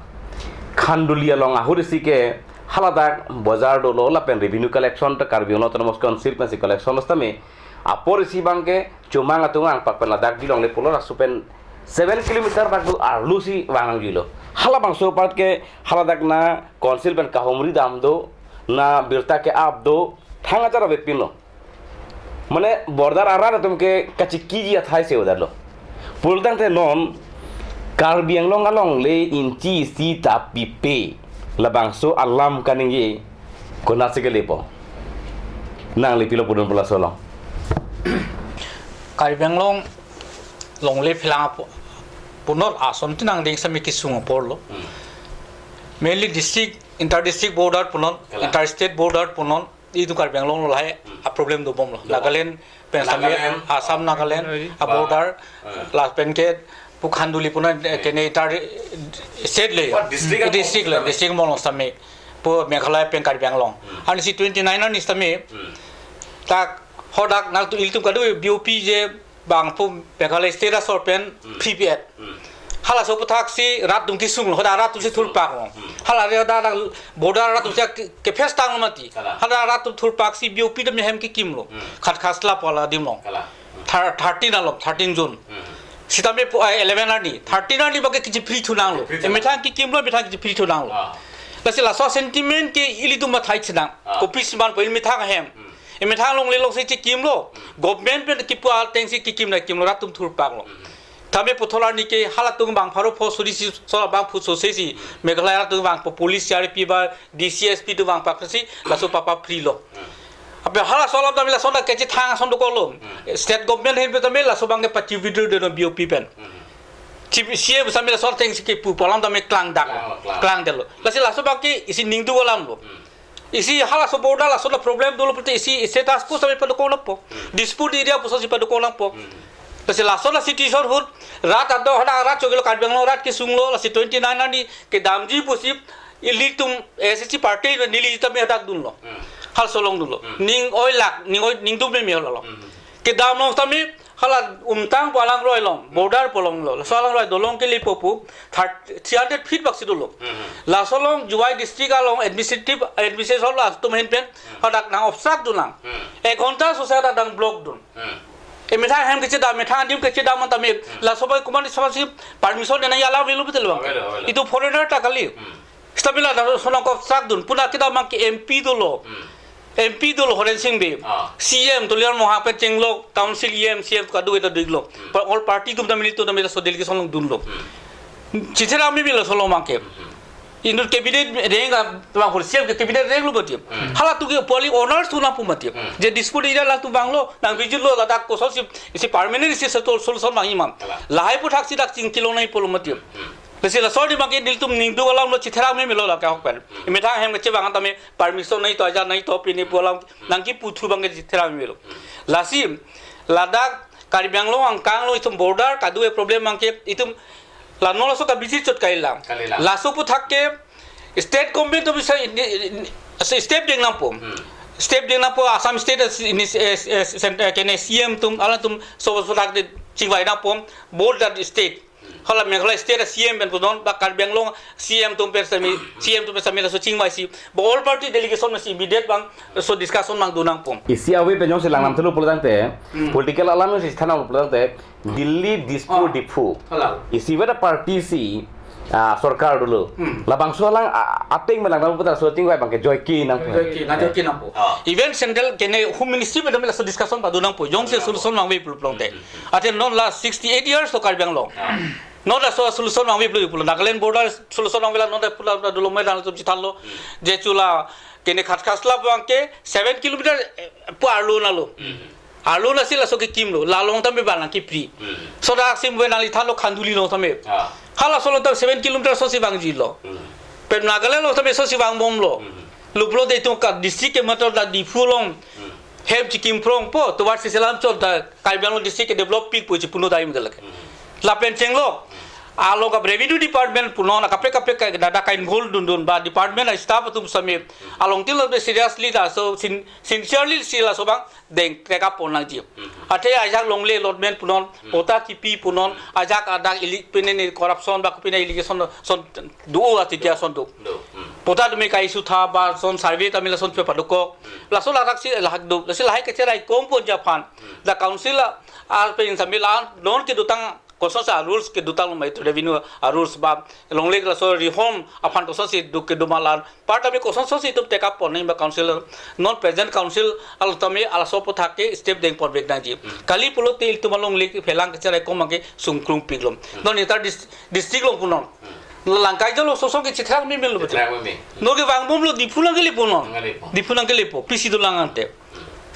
Khanduli along ahut isi ke haladak bojar dolo lapen revenue collection ta Karbi Anglong Autonomous Council pensi collection lo sitame apor isi abang ke Chomang atum angpak pen ladak bilong le pulo laso pen seven kilometer bak do arlo si vang nangjilo. Halabangso apar ke haladak na council pen kahumri dam do, na birta ke-ap do, thang ajar avepinlo. Mane border arat atum ke kachikiji athai si odalo. Pulotangte non Karbi Anglong alongle inchi isi ta pipe, labangso alam kaningje konatsi kelepo? Nangli pilo pudun pula solong. Karbi Anglong longle phelang apo-, punot ason ti nangding sami kesung aporlo. Hmm. Mainly district, inter district border punon, kalang, inter state border punon, itum Karbi Anglong lo lahai, hmm, a problem dobomlo. Dobom. Nagaland pen sami, Nagaland, Assam, Nagaland, hmm, a border, hmm, lapen ke pu Khanduli punon, eh, hmm, kene inter state le. Wah, district, district le, district mong sami. Pu Meghalaya pen Karbi Anglong. Hmm. Ani si twenty-nine ani sami. Hmm. Dak hadak nangtum ilitum kado B O P je bang pu Meghalaya state asor pen, hmm, P P F. Hmm. Halaso aphuthak si rat atum kesunglo, hadak rat atum si thurpak lo. Hmm. Hala re hadak border rat atum si ke, ke face tang mati. Kalang. Hadak rat atum thurpak si B O P dam hem kekimlo. Hmm. Khat khasla pala dimlo. Kalang. Hmm. Thir-, thirteen along, thirteen June. Hmm. Sitame pu, eh, eleven arni, thirteen arni bak ke kiji free thu nanglo. Free thu nang. Emethang kekimlo, emethang kiji free thu nanglo. Ah. Lasi laso sentiment ke ilitum mathai chenang. Ah. Kopisi manpo emethang ahem. Hmm. Emethang longle along si chekimlo. Government pen kipu ateng si kekim na kimlo, rat atum thurpak lo. Mhm. Tame puthot arni ke halatum bang pharo pho suri si sola bang phu so se si. Mhm. Meghalaya atum bang po police, C R P F ba D C S P atum bang pak si laso papa free lo. Mhm. Ape halaso alam dam laso na kechethang ason dokoklo. Mhm. State government ahin pen tame laso bang ke pachi withdraw detnon B O P pen. Mhm. Chief C M sami laso ateng si kepu pu alam tame klang dak. Klang, klang. Klang detlo. Lasi laso bang ke isi ningduk alam lo. Mhm. Isi halaso border laso na problem dolo pulote isi status quo sami padokok nangpo. Hmm. Dispute area pusi padokok nangpo. Hmm. Lasi laso na situation ahut rat ado hadak rat chokilo Karbi Anglong rat kesunglo lasi twenty-nine arni kedamji pusi ilitum A S D C party neli tame hadak dunlo. Hmm. Halaso along dunlo. Hmm. Ning oilak, ning oi, ningduk meme lo. Hmm. Kedam along tame hala Umtang pu alangroi along, border pu along lo. Laso alangroi dolong kelepo pu, thir-, three hundred feet bak si dolo. Mhm. Laso along Jowai district along administrative, administration latum ahin pen, mhm, hadak nang obstruct dun lang. Mhm. Ek ghonta sose hadak nang block dun. Mhm. E methang hem kechedam, methang adim kechedam man tame. Hmm. Laso bai komat asapsi permission nangji alam avelo betul bang. Avelo, avelo. Itum foreigner ta kali. Hmm. Seta pila laso along kok sak dun. Puna kedam abang ke M P dolo. Hmm. M P dolo Horen Sing Bey. Ah. C M Tuliram Ronghang pen chenglok, council E M, C M kadu eta diklo. Hmm. Pa-, all party atum ta mili tu ta mila so delegation along dunlo. Hmm. Chethe rang meme laso along abang ke. Hmm. Inut cabinet reng abang hol C M ke cabinet renglo bati. Hmm. Halatum ke poli owners tu nangpu mati. Hmm. Je dispute ida latum vanglo, nang bijit lo ladak kosonsi, isi permanent isi settle solution vangji ma. Kalang. Lahai aputhak si dak chingkilo nangji pulo mati. Hmm. Lasi laso adim abang ke nelitum ningduk alam lo chethe rang meme lo la ke ahok pen. Hmm. Methang hem kechevang tame permission nangji to aja nangji to pini pu alam nangkipu thu abang ke chethe rang meme lo. Hmm. Lasi ladak Karbi Anglong angkang lo itum border kadu e problem abang ke itum la non laso kabiji chot kalilang. Kalilang. Laso aputhak ke state government atum bisa ini, ini, step deng nangpo. Hmm. Step deng nangpo Assam state as-, ini, eh, eh, cent-, eh, kene C M atum, alanglitum so, so aputhak de chingvai nangpo, both that state. Hala Meghalaya state C M pen punon, ba Karbi Anglong C M atum pen sami, C M atum pen sami laso chingvaisi. Ba all party delegation masi immediate abang, so discussion abang dun nangpo. Isi ave pen jongsi langnam thulu pulo tangte, Hmm. political alam jongsi than nanglo pulo tangte, Delhi, Dispur, Oh. Diphu. Hello. Isi veda party si, ah, sorkar dolo. Hmm. Labangso alang, ah, ateng melang nang putar so chingvai abang ke joike nangpo. Joike, na joike nangpo. Ah. Even central kene Home Ministry pen dam laso discussion padu nangpo. Jongsi Nangpo. solution vangve pulo pulo tangte. Hmm, hmm, hmm. Athe non la sixty-eight years to Karbi Anglong. Ah. Non laso solution vangve pulo pulo. Nagaland border solution vangve la non ta pula pula dolo mai dan to chithan lo. Hmm. Je chula kene Khatkhasla abang ke seven kilometer, eh, pu arlo nalo. Hmm. Arlo lasi laso kekim lo, la along tame ba nangkepri. Hmm. So dak sim ave nangli thanlo Khanduli along tame. Ah. Halaso along tame seven kilometer so si vangji lo. Hmm. Pen Nagaland along tame so si vangbomlo. Hmm. Lo pulote itum ka district ke matlab dak Diphu along. Hmm. Hem chikim phrongpo, tovar si selam chot dak Karbi Anglong district ke develop pikpo chipuno dai mudal ke. Hmm. Lapen chenglok. Hmm. Along ka revenue department punon, kaprek kaprek ka dada ka involve dundun ba department a staff atum sami. Hmm. Along tilo be seriously laso sin-, sincerely si laso abang deng take up pon nangji. Hmm. Athe ajak longle allotment punon, Hmm. patta kipi punon, Hmm. ajak adak ili pine ni corruption ba kopine allegation son do atiti ason do. Do. Hmm. Patta tame ka-issue tha ba son survey tame lason pe padokok. Hmm. Laso ladak si lahak do. Lasi lahai kecherai kom pon aphan. Hmm. The council a, arpen sami la non kedotang kosonsi a rules kedotang lo ma itum revenue a rules ba longle laso reform aphan kosonsi do kedo ma la. Part tame kosonsi itum take up pon nangji ba council, non present council along tame laso aputhak ke step deng ponvek nangji. Hmm. Kali pulote itum alongle kephelang kecherai kom abang ke sungkrung piklo. Hmm. Non inter dis-, district along punon. Hmm. Langkai jolo sosong ke chithrang meme lo. Chithrang meme. Non ke vangbomlo Diphu nangkelepo non. Nangkelepo. Diphu nangkelepo. Pisi dolang ante.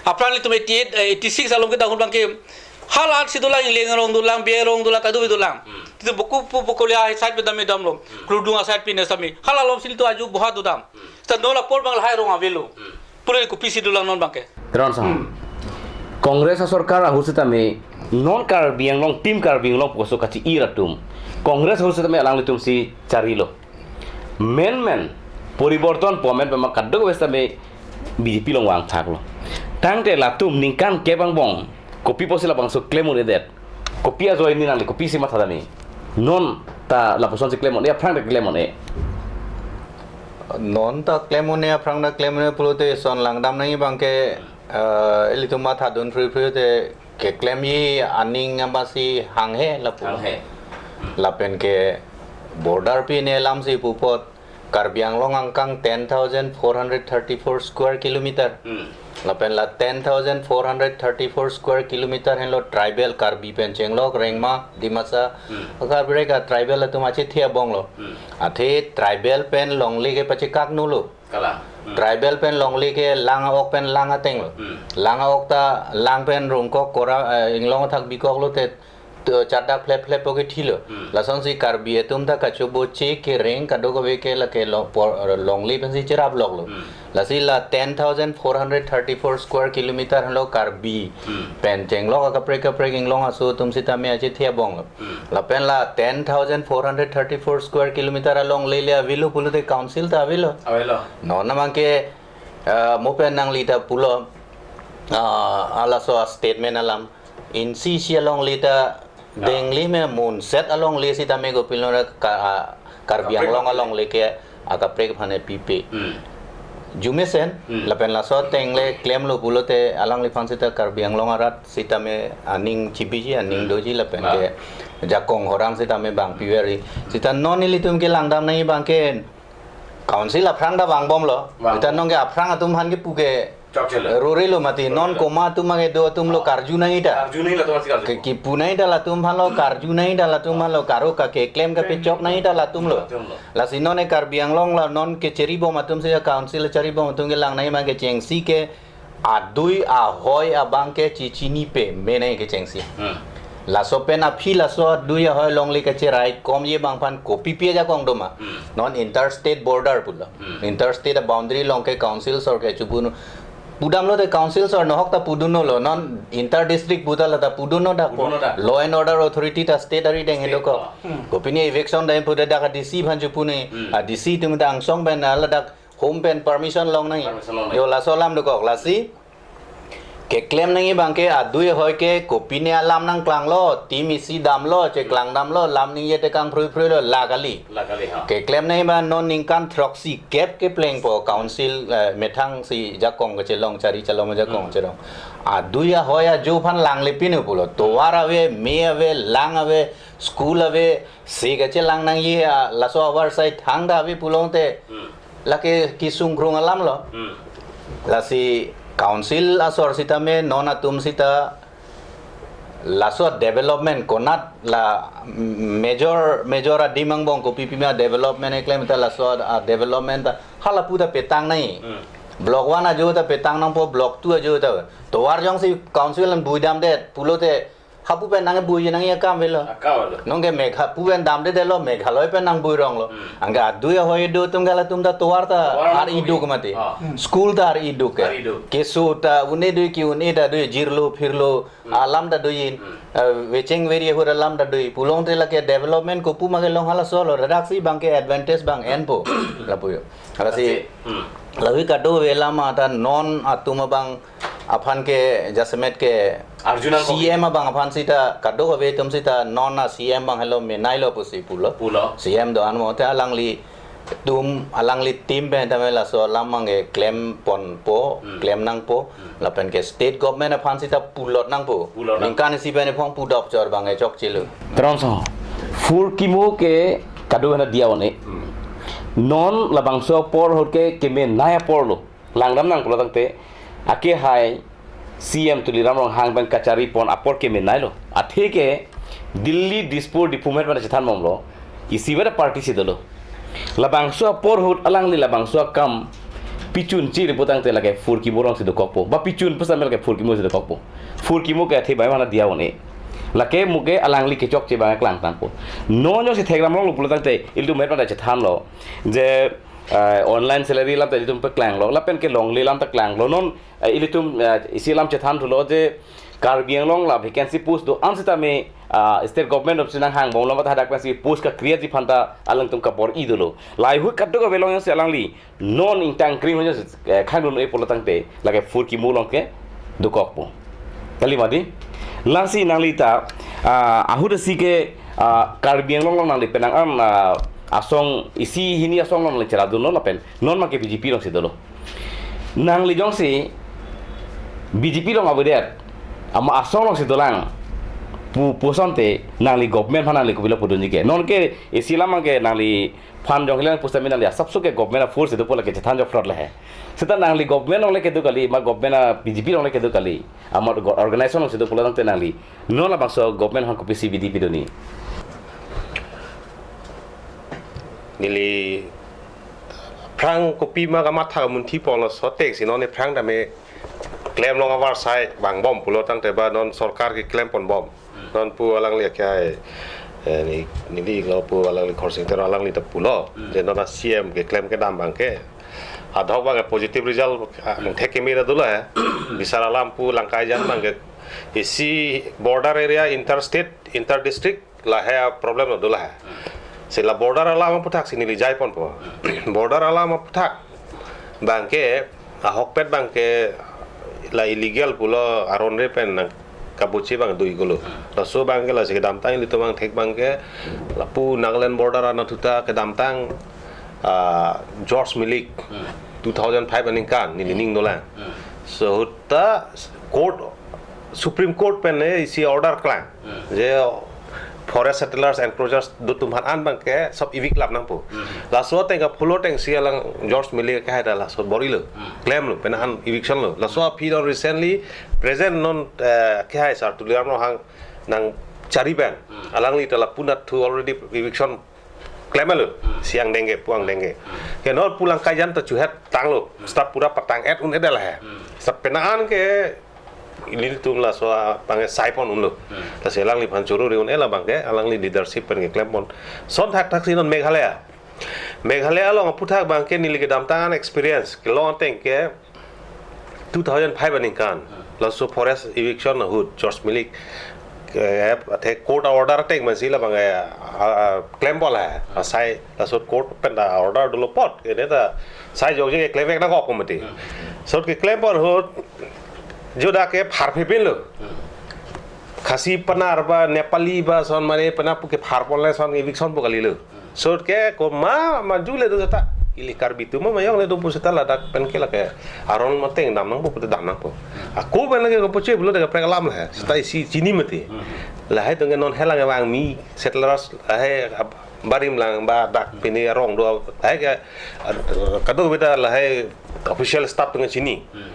Aphrang ilitum eighty-eight, eh, eighty-six along ke dahun abang ke hala si dolang, Ingleng arong dolang, Bey arong dolang, kadokave dolang. Hmm. Itum buku pu buku lia side pen dam damlo. Hmm. Krudung a side pen sami. Hala along si itum aju boha dodam. Hmm. Ta non apor abang lahai arong avelo. Hmm. Pule kopisi dolang non abang ke. Teron sa. Hmm. Congress a sorkar ahut setame non Karbi Anglong, team Karbi Anglong puso kachi-ir atum. Congress ahut setame alanglitum si charilo. Men men poriborton pu amen pema kadokave setame B J P along vangthaklo. Tangte latum ningkan kep angbong kopi pusi labangso klem un-edet. Kopi ajoine nangli kopisi matha dam-e. Non ta lapuson si klem un-e, aphrang ta klem un-e. Non ta klem un-e, aphrang ta klem un-e pulote son langdam nangji abang ke, eh, ilitum matha dun phri phri te keklemji aning amatsi hanghe lapu. Hanghe. Lapen ke border pine alamsi pu apot Karbi Anglong angkang ten thousand four hundred thirty-four square kilometer. Hmm. Lapen la ten thousand four hundred thirty-four square kilometer henlo tribal Karbi pen chenglok Rengma, Dimasa. Hmm. Karbi rega tribal atum achethe abong lo. Hmm. Athe tribal pen longle ke pachekak nu lo. Kalang. Hmm. Tribal pen longle ke lang a-ok pen lang ateng lo. Hmm. Lang a-ok ta lang pen rungkok kora, eh, inglong athak bikok lote, to, chardak phlep phlep po ke thilo. Hmm. Lasonsi Karbi atum ta kachoboche kereng kadokave ke lake lo-, por-, longle pensi cherap loklo. Hmm. Lasi la ten thousand four hundred thirty-four square kilometer henlo Karbi Hmm. pen chenglok akaprek kaprek inglong aso atum sitame achethe abong lo. Hmm. Lapen la ten thousand four hundred thirty-four square kilometer alongle le avelo pulote council ta avelo. Avelo. Non abang ke, ah, mo pen nangli ta pulo, ah, halaso statement alam. Insi isi alongle ta Ya. dengli me munset alongle sitame kopilo ka, ah, Karbi Kaprek Anglong kaprek. alongle ke akaprek aphan pipe. Hmm. jumesen, hmm, lapen laso ateng le klemlo pulote alangliphan sita Karbi Anglong arat sitame aning chibiji, aning, hmm, doji lapen, ah, ke jakong horang sitame bangpi veri. Sita non ilitum ke langdam nangji abang ke council aphrang ta vangbomlo. Vang. Sita non ke aphrang atum aphan kepu ke chokchelo. Rorelo mati. Non, rorelo. Komat atum abang kedo atum lo, ah, karju nangji ta. Karju nangji latum aphan si karju. Ke kipu nangji ta latum aphan lo, karju nangji ta latum aphan lo, karo ka keklem kapechok nangji ta latum lo. Latum lo. Lasi non e Karbi Anglong la non kecheri bom atum si council cheri bom atum kelang nangji abang kechengsi ke adui ahoi abang ke chechini pame nangji kechengsi. Hmm. Laso pen aphi laso adui ahoi along le kacherai komji abang aphan kopi pi ajakong doma. Hmm. Non interstate border pulo. Hmm. Interstate boundary along ke council asor ke chubun pudamlote council asor nohok ta pudunlo, non inter district puta la ta pudunlo dak po. Pudunlo dak. Law and order authority ta state arideng, state, hedo ko. Ah. Hmm. Kopine eviction dam puta dak D C aphan chupuni, hmm, a D C atum ta angsong pen ladak home pen permission long nangji. Permission long nangji. Yo laso alam dokok, lasi keklem nangji abang ke adui ahoi ke kopine alam nangklanglo, team isi damlo, cheklang damlo, lam ningje tekang phrui phruilo, la kali. La kali, ha. Keklem nangji abang non ningkan throksi kep kepleng po council, eh, methang si jakong kachelong, chari chalom jakong, hmm, chelong. Adui ahoi ajo aphan langle pinu pulo. Tovar ave, me ave, lang ave, school ave, si kachelang nangji, ah, laso avarsai thangta ave pulote. Hmm. Lake kesungkrung alam lo. Hmm. Lasi council asor sitame non atum sita laso development konat la major, major adim angbong kopi pima development eklem ta laso, ah, development ta hala puta petang nangji. Hmm. Block one ajo ta petang nangpo, block two ajo ta. Tovar jongsi council an buidamdet pulote hapu pen nangbuiji nangji akam avelo. Akam avelo. Non ke Megha-, pu pen damdedetlo, Meghalaya pen nangbui ronglo. Hmm. Anke adui ahoi do atum ke latum ta tovar ta, tovar ar nangbuiji. Iduk mati. Ah. Hmm. School ta ar iduk ke. Ar iduk. Keso ta un-e do, ke-un-e ta do, jirlo phirlo, hmm, alam ta do yin. Hmm. Eh, vecheng veri ahut alam ta do. Pulote lake development kopu ma kelong halaso lo, ladak si abang ke advantage abang enpo. Lapu yo. Lasi, hmm, lahui kadokave alam ta non atum abang aphan ke jasemet ke arjuna ko C M abang aphan sita kadokave atum sita non a C M abang helo menailo pusi pulo. Pulo. C M do-an mo te alanglitum, alangli team pen tame laso alam abang ke klem ponpo, hmm, klem nangpo, hmm, lapen ke state government aphan sita pulot nangpo. Pulot nang. Ningkan isi pen iphong pudop chor abang ke chokchelo. Terang so. Phurkimo ke kadokave na diya on-e. Hmm. Non labangso apor ahut ke kemenei apor lo. Langdam nang pulo tangte, akehai C M Tuliram Ronghang pen kachari pon apor kemenailo. Athe ke Delhi, Dispur, Diphu met pen chethan bomlo. Isi veda party si dolo. Labangso apor ahut alangli labangso akam pichunche ri putangte lake phurkimo along si dokokpo. Ba pichun pusitame lake phurkimo si dokokpo. Phurkimo ke athe bai mana diya on-e. Lake mo ke alangli kechokche abang klang tangpo. Non jongsi Thekramrong lo pulo tangte, ilitum met pen chethanlo. Je eh, online salary alam ta ilitum paklanglo, lapen kelongle alam ta klanglo. Non, eh, ilitum, eh, isi alam chethan thulo je Karbi Anglong la vacancy post do-an sitame, ah, state government of sinang hang bomlo mata hadak pensi post ka-create ji aphanta alangtum kabor-i dolo. Lahei ahut kadokave along si alangli non ingtang kring ho, eh, khangdun-e pulo tangte lake phurkimo along ke dokokpo. Kali mati. Lasi nangli ta, ah, ahut si ke, ah, Karbi Anglong along nangli penang an, ah, asong isi hini asong along nangli cheradunlo lapen non ma ke B J P along si dolo. Nangli jongsi B J P along avedet, ama asong along si dolang pu, pu asonte nangli government aphan nangli kopilo pudunji ke. Non ke isi alam ke nangli phan jong hilang pusitame nangli asapso ke government a force dopo lake chethan jok fraud lahei. Seta nangli government along le kedo kali, ma government a B J P along le kedo kali. Amar go-, organization along si do pulo tangte nangli non labangso government aphan kopisi bidi pidunji? Neli aphrang kopima kamatha kamunthi ponlo, sotek si non aphrang tame klem long avarsai vangbom pulo tangte ba non sorkar keklem ponbom. Non pu alangli akhai, eh, ni, neli lo pu alangli Khorsing Teron alangli ta pulo. Hmm. Je non a C M keklem kedam abang ke. Adhok abang ke positive result, ah, mungthek keme ra dolo he. Bisar alam pu Langkaijan abang ke isi border area, interstate, inter district lahei problem lo dolo he. Si la border alam aphuthak si neli jai ponpo. Border alam aphuthak abang ke ahokpet abang ke la illegal pulo aron re pen nangkabuchi abang dui gulo. Laso abang ke lasi kedamtang ilitum abang thek abang ke lapu Nagaland border anatthu ta kedamtang, ah, George Milik. Hmm. two thousand five aningkan, neli ning dolang. Hmm. So, ahut ta court, Supreme Court pen ne isi order klang. Hmm. Je forest settlers, encroachers do atum aphan an abangke sob evict lap nangpo. Hmm. Laso ateng ke follow atengsi alang George Mele ke hai ta laso bor-ilo. Hmm. Klemlo, penang an eviction lo. Laso aphi non recently present non, eh, ke hai sir Tuliram Ronghang nangchari pen. Hmm. Alangli ta lapu-an thu already eviction klemlo. Hmm. Si angdeng ke, pu angdeng ke. Hmm. Ke non pulang kajan ta chuhet tanglo. Hmm. Seta pura patang-et un-e det lahai. Hmm. Seta penang an ke ilitum laso abangke sai pon unlo. Hmm. Lasi alangliphan choro ri un-e la abangke, alangli leadership pen keklem pon. Lason thakthaksi non Meghalaya. Meghalaya along aphuthak abangke neli kedamtang an experience kelong ateng ke two thousand five aningkan. Hmm. Laso forest eviction ahut George Mele ke, athe court order ateng pensi la abangke, a, a, klem pon lahai. Asai laso court pen ta order dolo apot ke ne ta sai jokje keklem vek nangkok komati. Hmm. Laso keklem pon ahut jo dak ke pharphe pinlo. Hmm. Khasi, Pnar ba Nepali ba lason mane penap pu kephar pon le lason eviction pu kalilo. Hmm. Laso ke komat maju le do seta. Ili Karbi atum ma mayong le do pu seta ladak pen ke lake aron ateng dam nangpo pute dam nangpo. Hmm. Ako pen lake kopoche pulo dak kaprek alam lahai. Seta isi chini mati. Hmm. Lahai atum ke non helang vang mi settlers lahai ab-, barim lang ba dak pini arong do lahai ke, ah, kadokave ta lahai official staff atum ke chini. Hmm.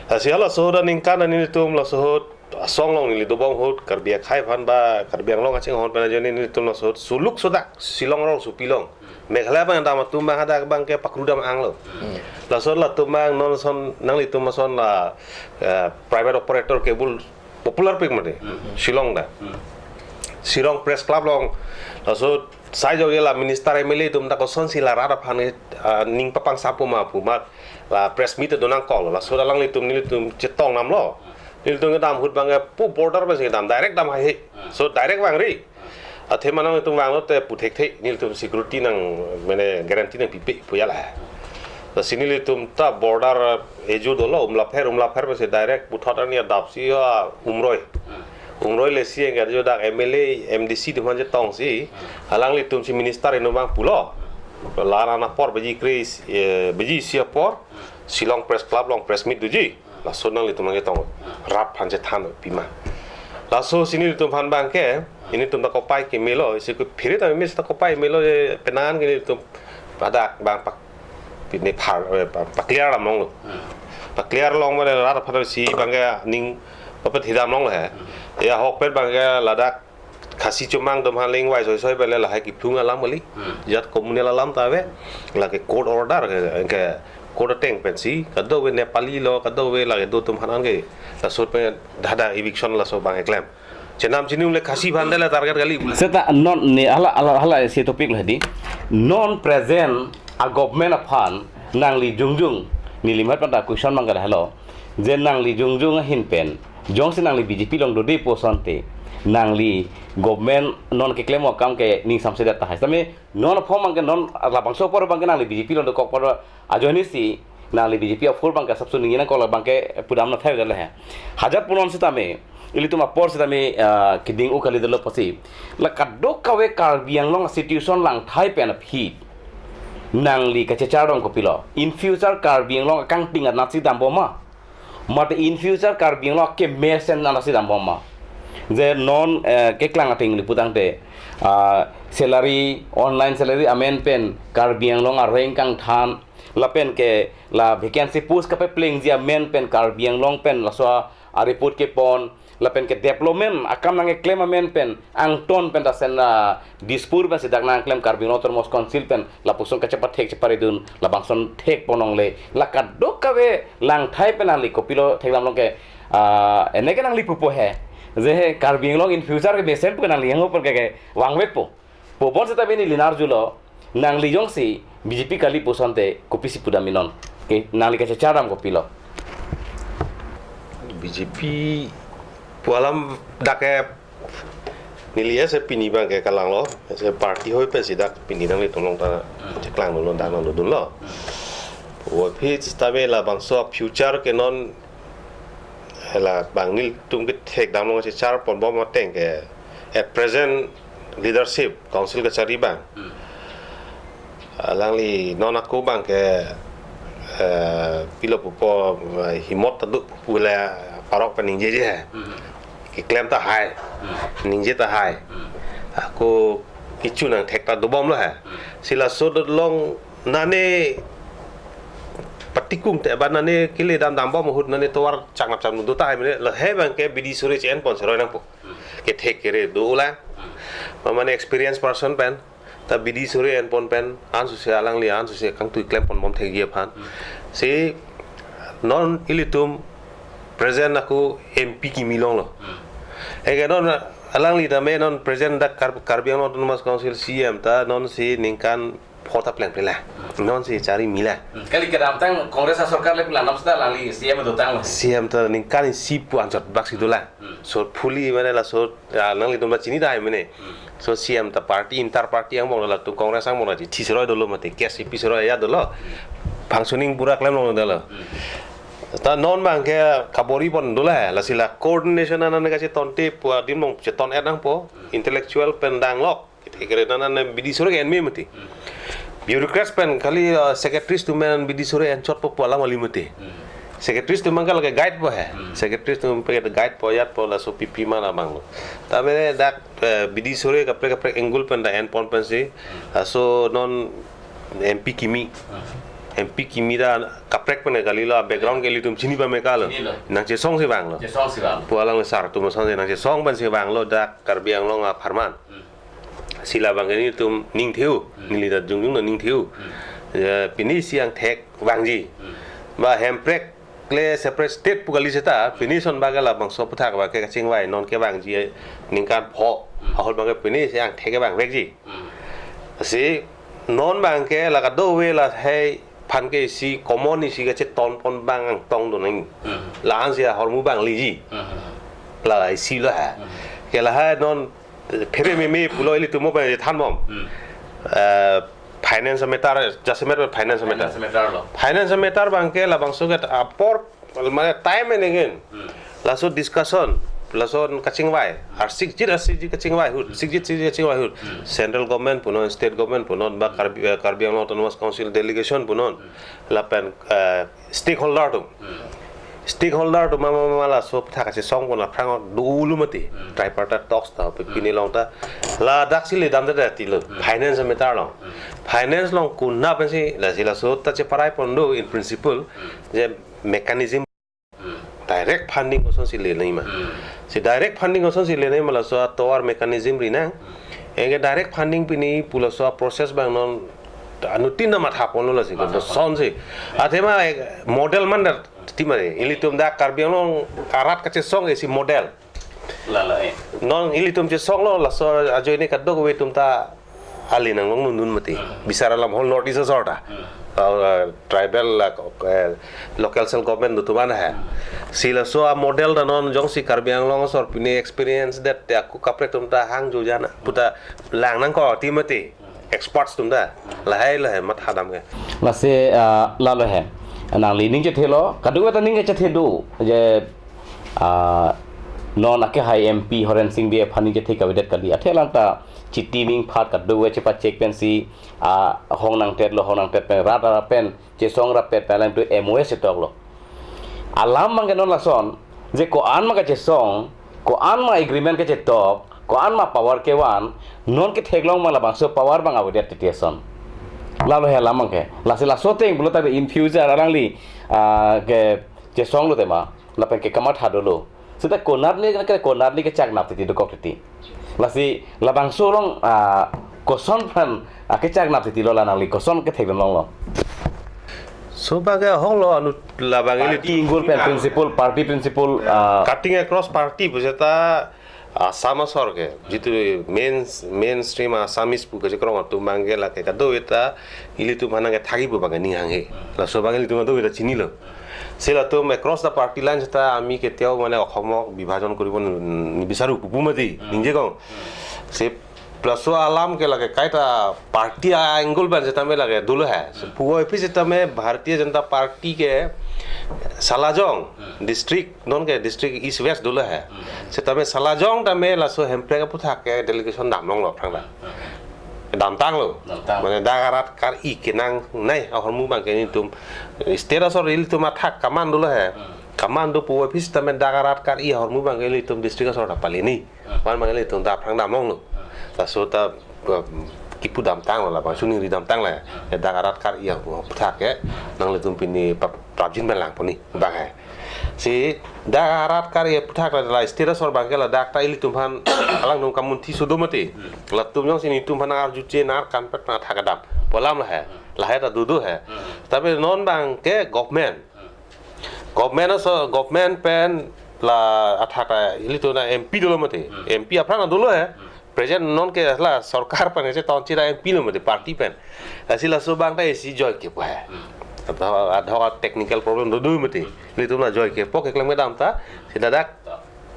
Lasi halaso ahut aningkan nelitum laso ahut asong along neli dobom ahut Karbi akhei aphan ba Karbi Anglong kachinghon pen ajoine nelitum laso ahut suluk sodak Shillong arongsopi along. Meghalaya abang dam atum abang hadak abangke pakru dam anglo. Hmm. Laso latum abang non lason nanglitum ason la, eh, private operator cable popular pik mati. Hmm. Shillong ta. Hmm. Shillong Press Club along. Laso ahut sai jokje la minister M L A atum ta kosonsi la rat aphan, ah, ning papangsampo ma pu amat la press meet do nangkoklo. Laso alanglitum nelitum chetong damlo. Nelitum kedam ahut abangke pu border pensi kedam, direct dam hai he. Laso direct vangri. Athe mane nangtum vanglo te pu thekthe, nelitum security nang mane guarantee nangpipe pu ya lahai. Lasi nelitum ta border ejo dolo, Umlapher, Umlapher pensi direct puthot ani adapsi ya Umroi. Umroi lesi yang kerja dak M L A, M D C atum aphan chetongsi, alanglitumsi minister inut abang pulo. La ra apor baji kre, eh, baji isi apor, Shillong Press Club along press meet doji. Laso nanglitum abang chetong. Rat aphan chethan pima. Laso si nelitum aphan abangke, nelitum ta kopai kemelo, isi ko phiri ta meme ta kopai melo je penang an ke nelitum pada abang pak pini phar, eh, pa, pa-clear dam longlo. Hmm. Pa-clear long mane rat aphan si abangke ning papathi dam longlo he. Hmm. Ya ahokpet abangke ladak Khasi Chomang atum aphan lengvai soisoi pen le lahai kephlung alam kali. Hmm. Jat communal alam ta ave. Lake court order ke, ke court ateng pensi kadokave Nepali lo, kadokave lake do atum aphan an ke laso pen hadak eviction laso abang keklem. Chenam chinum le Khasi aphan le target kali. Seta non ne hala, hala, hala isi topic lo di. Non present a-government aphan nangli jongjong, neli mat panta question abangke lahelo. Je nangli jongjong ahin pen, jongsi nangli B J P along dode pu asonte, nangli government non keklem akam ke ning samsedet tahai. Tame non apor abangke non labangso apor abangke nangli B J P along dokok apor ajoine si nangli B J P aphur abangke asapso ningje nangkok, labangke pudam na thai le he. Hajar punon sitame, ilitum apor sitame, ah, keding-o kali dolo pusi. La kadokave Karbi Anglong situation langthai pen aphi nangli kachechar dam kopilo? In future Karbi Anglong akangting anatsi dambom ma? Mate in future Karbi Anglong akemesen anatsi dambom ma? Je non, eh, keklang ateng neli putangte, ah, salary, online salary amen pen Karbi Anglong areng kangthan, lapen ke la vacancy post kapeplengji amen pen Karbi Anglong pen laso a-report kepon, lapen ke development akam nangkeklem amen pen angton pen ta sen, ah, Dispur pensi dak nangklem Karbi Anglong Autonomous Council pen lapuson kachepathek cheparidun labangson thek pon longle, la kadokave langthai pen nangli kopilo thekdam long ke, ah, ene ke nangli pupo he. Je he Karbi Anglong in future kemesen pu nangli hangho pen ke, ke vangvekpo. Pu bon seta bini linar julo, nangli jongsi B J P kali pu asonte kopisi pudam non? Ke nangli kachechar dam kopilo? B J P pu alam dak ke neli ese pini abangke kalanglo, ese party hoi pensi dak pini nanglitum along ta cheklang dunlo, dak nangdodunlo. Wa phi sitame labangso future ke non hela abang nelitum kethek dam long kachechar ponbom ateng ke at present leadership council kachari abang. Hmm. Alangli non ako abangke, eh, pilo pupo, eh, himot ta do pu le parok pen ningjeje he. Hmm. Keklem ta hai. Hmm. Ningje ta hai. Hmm. Ako kecho nangthek ta dobomlo he. Hmm. Si laso along nane patikum te ba nane kele dam dambom ahut nane tovar chaknap chaknap do ta hai mene, lahei abang ke bidi sore che-enpon seroi nangpo. Hmm. Kethek kere do ulang. Hmm. Mane experience person pen ta bidi sore enpon pen ansose alangli ansose kangtui klemponbom thekji aphan. Hmm. Si non ilitum present ako M P kimi longlo. Hmm. Eke non alangli tame non present dak Kar-, Karbi Anglong Autonomous Council C M ta non si ningkan pho ta plengple la. Hmm. Non si chari mila. Hmm. Kali kedamtang Congress asorkar le pula nam seta alangli C M dotanglo. C M ta ningkan isi pu anchot bak si dolang. Hmm. So fully mane laso, ah, nanglitum ta chini dai mene. Hmm. So C M ta party, inter party angbong latum Congress angbong la chithi seroi dolo mati, K C P seroi ya dolo. Functioning pura klem long dolo. Hmm. Ta non abang ke kabor-ipon dolang, lasi la coordination anan kachetonte pu adim long cheton-et nangpo, hmm, intellectual pen danglok. Kere nana ne bidi sore ke enme mati. Hmm. Bureaucrats pen kali, uh, secretaries atum pen bidi sore enchotpo pu alam kali mati. Hmm. Secretaries atum abang ke lake guide po he. Hmm. Secretaries atum pen guide po yat po laso pipi mana abang lo. Ta mene dak, eh, bidi sore kaprek kaprek angle pen dak enpon pensi. Hmm. Laso non M P kimi. Hmm. M P kimi ta kaprek pen kalilo, background ke ilitum chini pame kalo. Chinilo. Nangchesong si vanglo. Chesong si vang. Pu alang sar atum asonsi nangchesong pensi vanglo dak Karbi Anglong apharman. Hmm. Si labang ke nelitum ning theu, hmm, neli ta jongjong nang ning theu. Hmm. Ya, pini si angthek vangji. Hmm. Ba Hemprek le separate state pu kali seta, pini ason abang ke labangso aputhak abang ke kachingvai non kevangji ningkan pho. Hmm. Ahut abang ke pini si angthek kevang vekji. Hmm. Si non abang ke la kadokave lahei aphan ke isi common isi kachetonpon abang angtong do nang. Hmm. La-ansi ahormu abang liji. Hmm. La isi lo ha. Hmm. Ke lahai non phere meme pulo ilitum mo pen thanbom. Hmm. Eh, finance matter, jasemet finance matter. Finance matter lo. Finance matter abang ke labangso ke apor, mane time and again. Hmm. Laso discussion, laso kachingvai. Ar sikjit, ar sikjit kachingvai ahut, sikjit, sikjit kachingvai ahut. Hmm. Central government punon, state government punon, ba Karbi, eh, Karbi Anglong Autonomous Council delegation punon. Hmm. Lapen, eh, stakeholder atum. Hmm. Stakeholder atum mama mama laso aputhak kachesongpon aphrang dolo mati. Hmm. Tripartite talks ta, pi-, hmm, pini along ta. Ladak si le damde tilo. Hmm. Finance matter along. Hmm. Finance along konat pensi, lasi laso ta cheparaipon do in principle. Hmm. Je mechanism. Hmm. Direct funding kosonsi le nangji ma. Hmm. Si direct funding kosonsi le nangji ma laso atovar mechanism ri nang. Hmm. Anke direct funding pini pu laso process abang non anuttin ta mathaponlo lasi. Mathaponlo. Kosonsi. Athema ek model mandat ti mane. Ilitum dak Karbi Anglong arat kachesong isi model. Lala, eh. Non ilitum chesonglo laso ajoine kadokave atum ta ali nanglong nundun mati. Hmm. Bisar alam whole North East asor ta. Hmm. Uh, tribal la, eh, local self government do atum an he. Hmm. Si laso amodel ta non jongsi Karbi Anglong asor pini experience det te ako kaprek atum ta hang jo jana. Puta lang nangkok ti mati. Experts atum ta. Lahai lahai mathadam ke. Lasi, ah, lalo he. Nangli ning chethelo, kadokave ta ning kechethe do. Je, ah, non akehai M P Horen Sing Bey aphan ning chethe kavedet kali. Athe alang ta chiti ning phat kadokave chepachek pensi, ah, hong nangtetlo, hong nangtet pen rat rat pen chesong rapet pen alanglitum M O S chetoklo. Alam abang ke non lason, je ko-an ma kachesong, ko-an ma agreement kachetok, ko-an ma power kevan, non ketheklong ma labangso power abang avedet titi ason. Lalo he alam abang ke. Lasi laso ateng pulo ta in future alangli, ah, kechesonglo tema. Lapen ke kamatha dolo. Seta konat ni ke konat ni kechaknap titi dokok titi. Lasi labangso along, ah, koson aphan, ah, kechaknap titi lo la nangli koson ketheklonglo. So abang ke honglo anu labang ili party angle pen principle, party principle, ah, cutting across party pu seta Assam asor ke, jitu main, mainstream Assamese pu kachekrong atum abang ke lake kadokave ta ilitum aphan nangkethagi pu abang ke ning hanghe. Laso abang ilitum kadokave ta chinilo. Si latum across the party lines ta ami ketiao mane Okhomok bibhajon koribo n-, nibisaru pupu mati, ningje kong. Si laso alam ke lake kaita party a-angle pen setame lake dolo he. Si puvoiphit setame Bharatiya Janata Party ke Salajong district, non ke district East West dolo he. Setame Salajong tame laso Hemprek aputhak ke delegation damlonglo aphrang ta. Damtanglo. Damtang. Mane dak arat kar-i kenangnei ahormu abangke nelitum state asor ilitum athak kaman dolo he. Hmm. Kaman dopo office tame dak arat kar-i ahormu abangke ilitum district asor ta pali ni. Hmm. Wan abangke ilitum ta aphrang damlonglo. Hmm. Laso ta, um, kipu damtanglo labang, suningri damtanglo. Hmm. Ya dak arat kar-i ahormu aputhak ke. Nanglitum pini pap-, prapjin pen langpo ni abang he. Si dak arat kar-i aputhak la, la state asor abangke ladak ta ilitum aphan alangtum kamunthi sudo mati. Hmm. Latum jongsi nelitum aphan arjuche nar kanpet na thak adam. Pu alam la he. Hmm. La he ta dodo he. Hmm. Tapi non abangke government. Hmm. Government asor, government pen la athak ta ilitum na M P dolo mati. Hmm. M P aphrang dolo he. Hmm. Present non ke la sorkar pen chetongchira M P lo mati party pen. Lasi laso abang ta isi joike pu he. Hmm. Atau adhoc technical problem dodo mati. Hmm. Nelitum la joikepo keklem kedam ta. Si ladak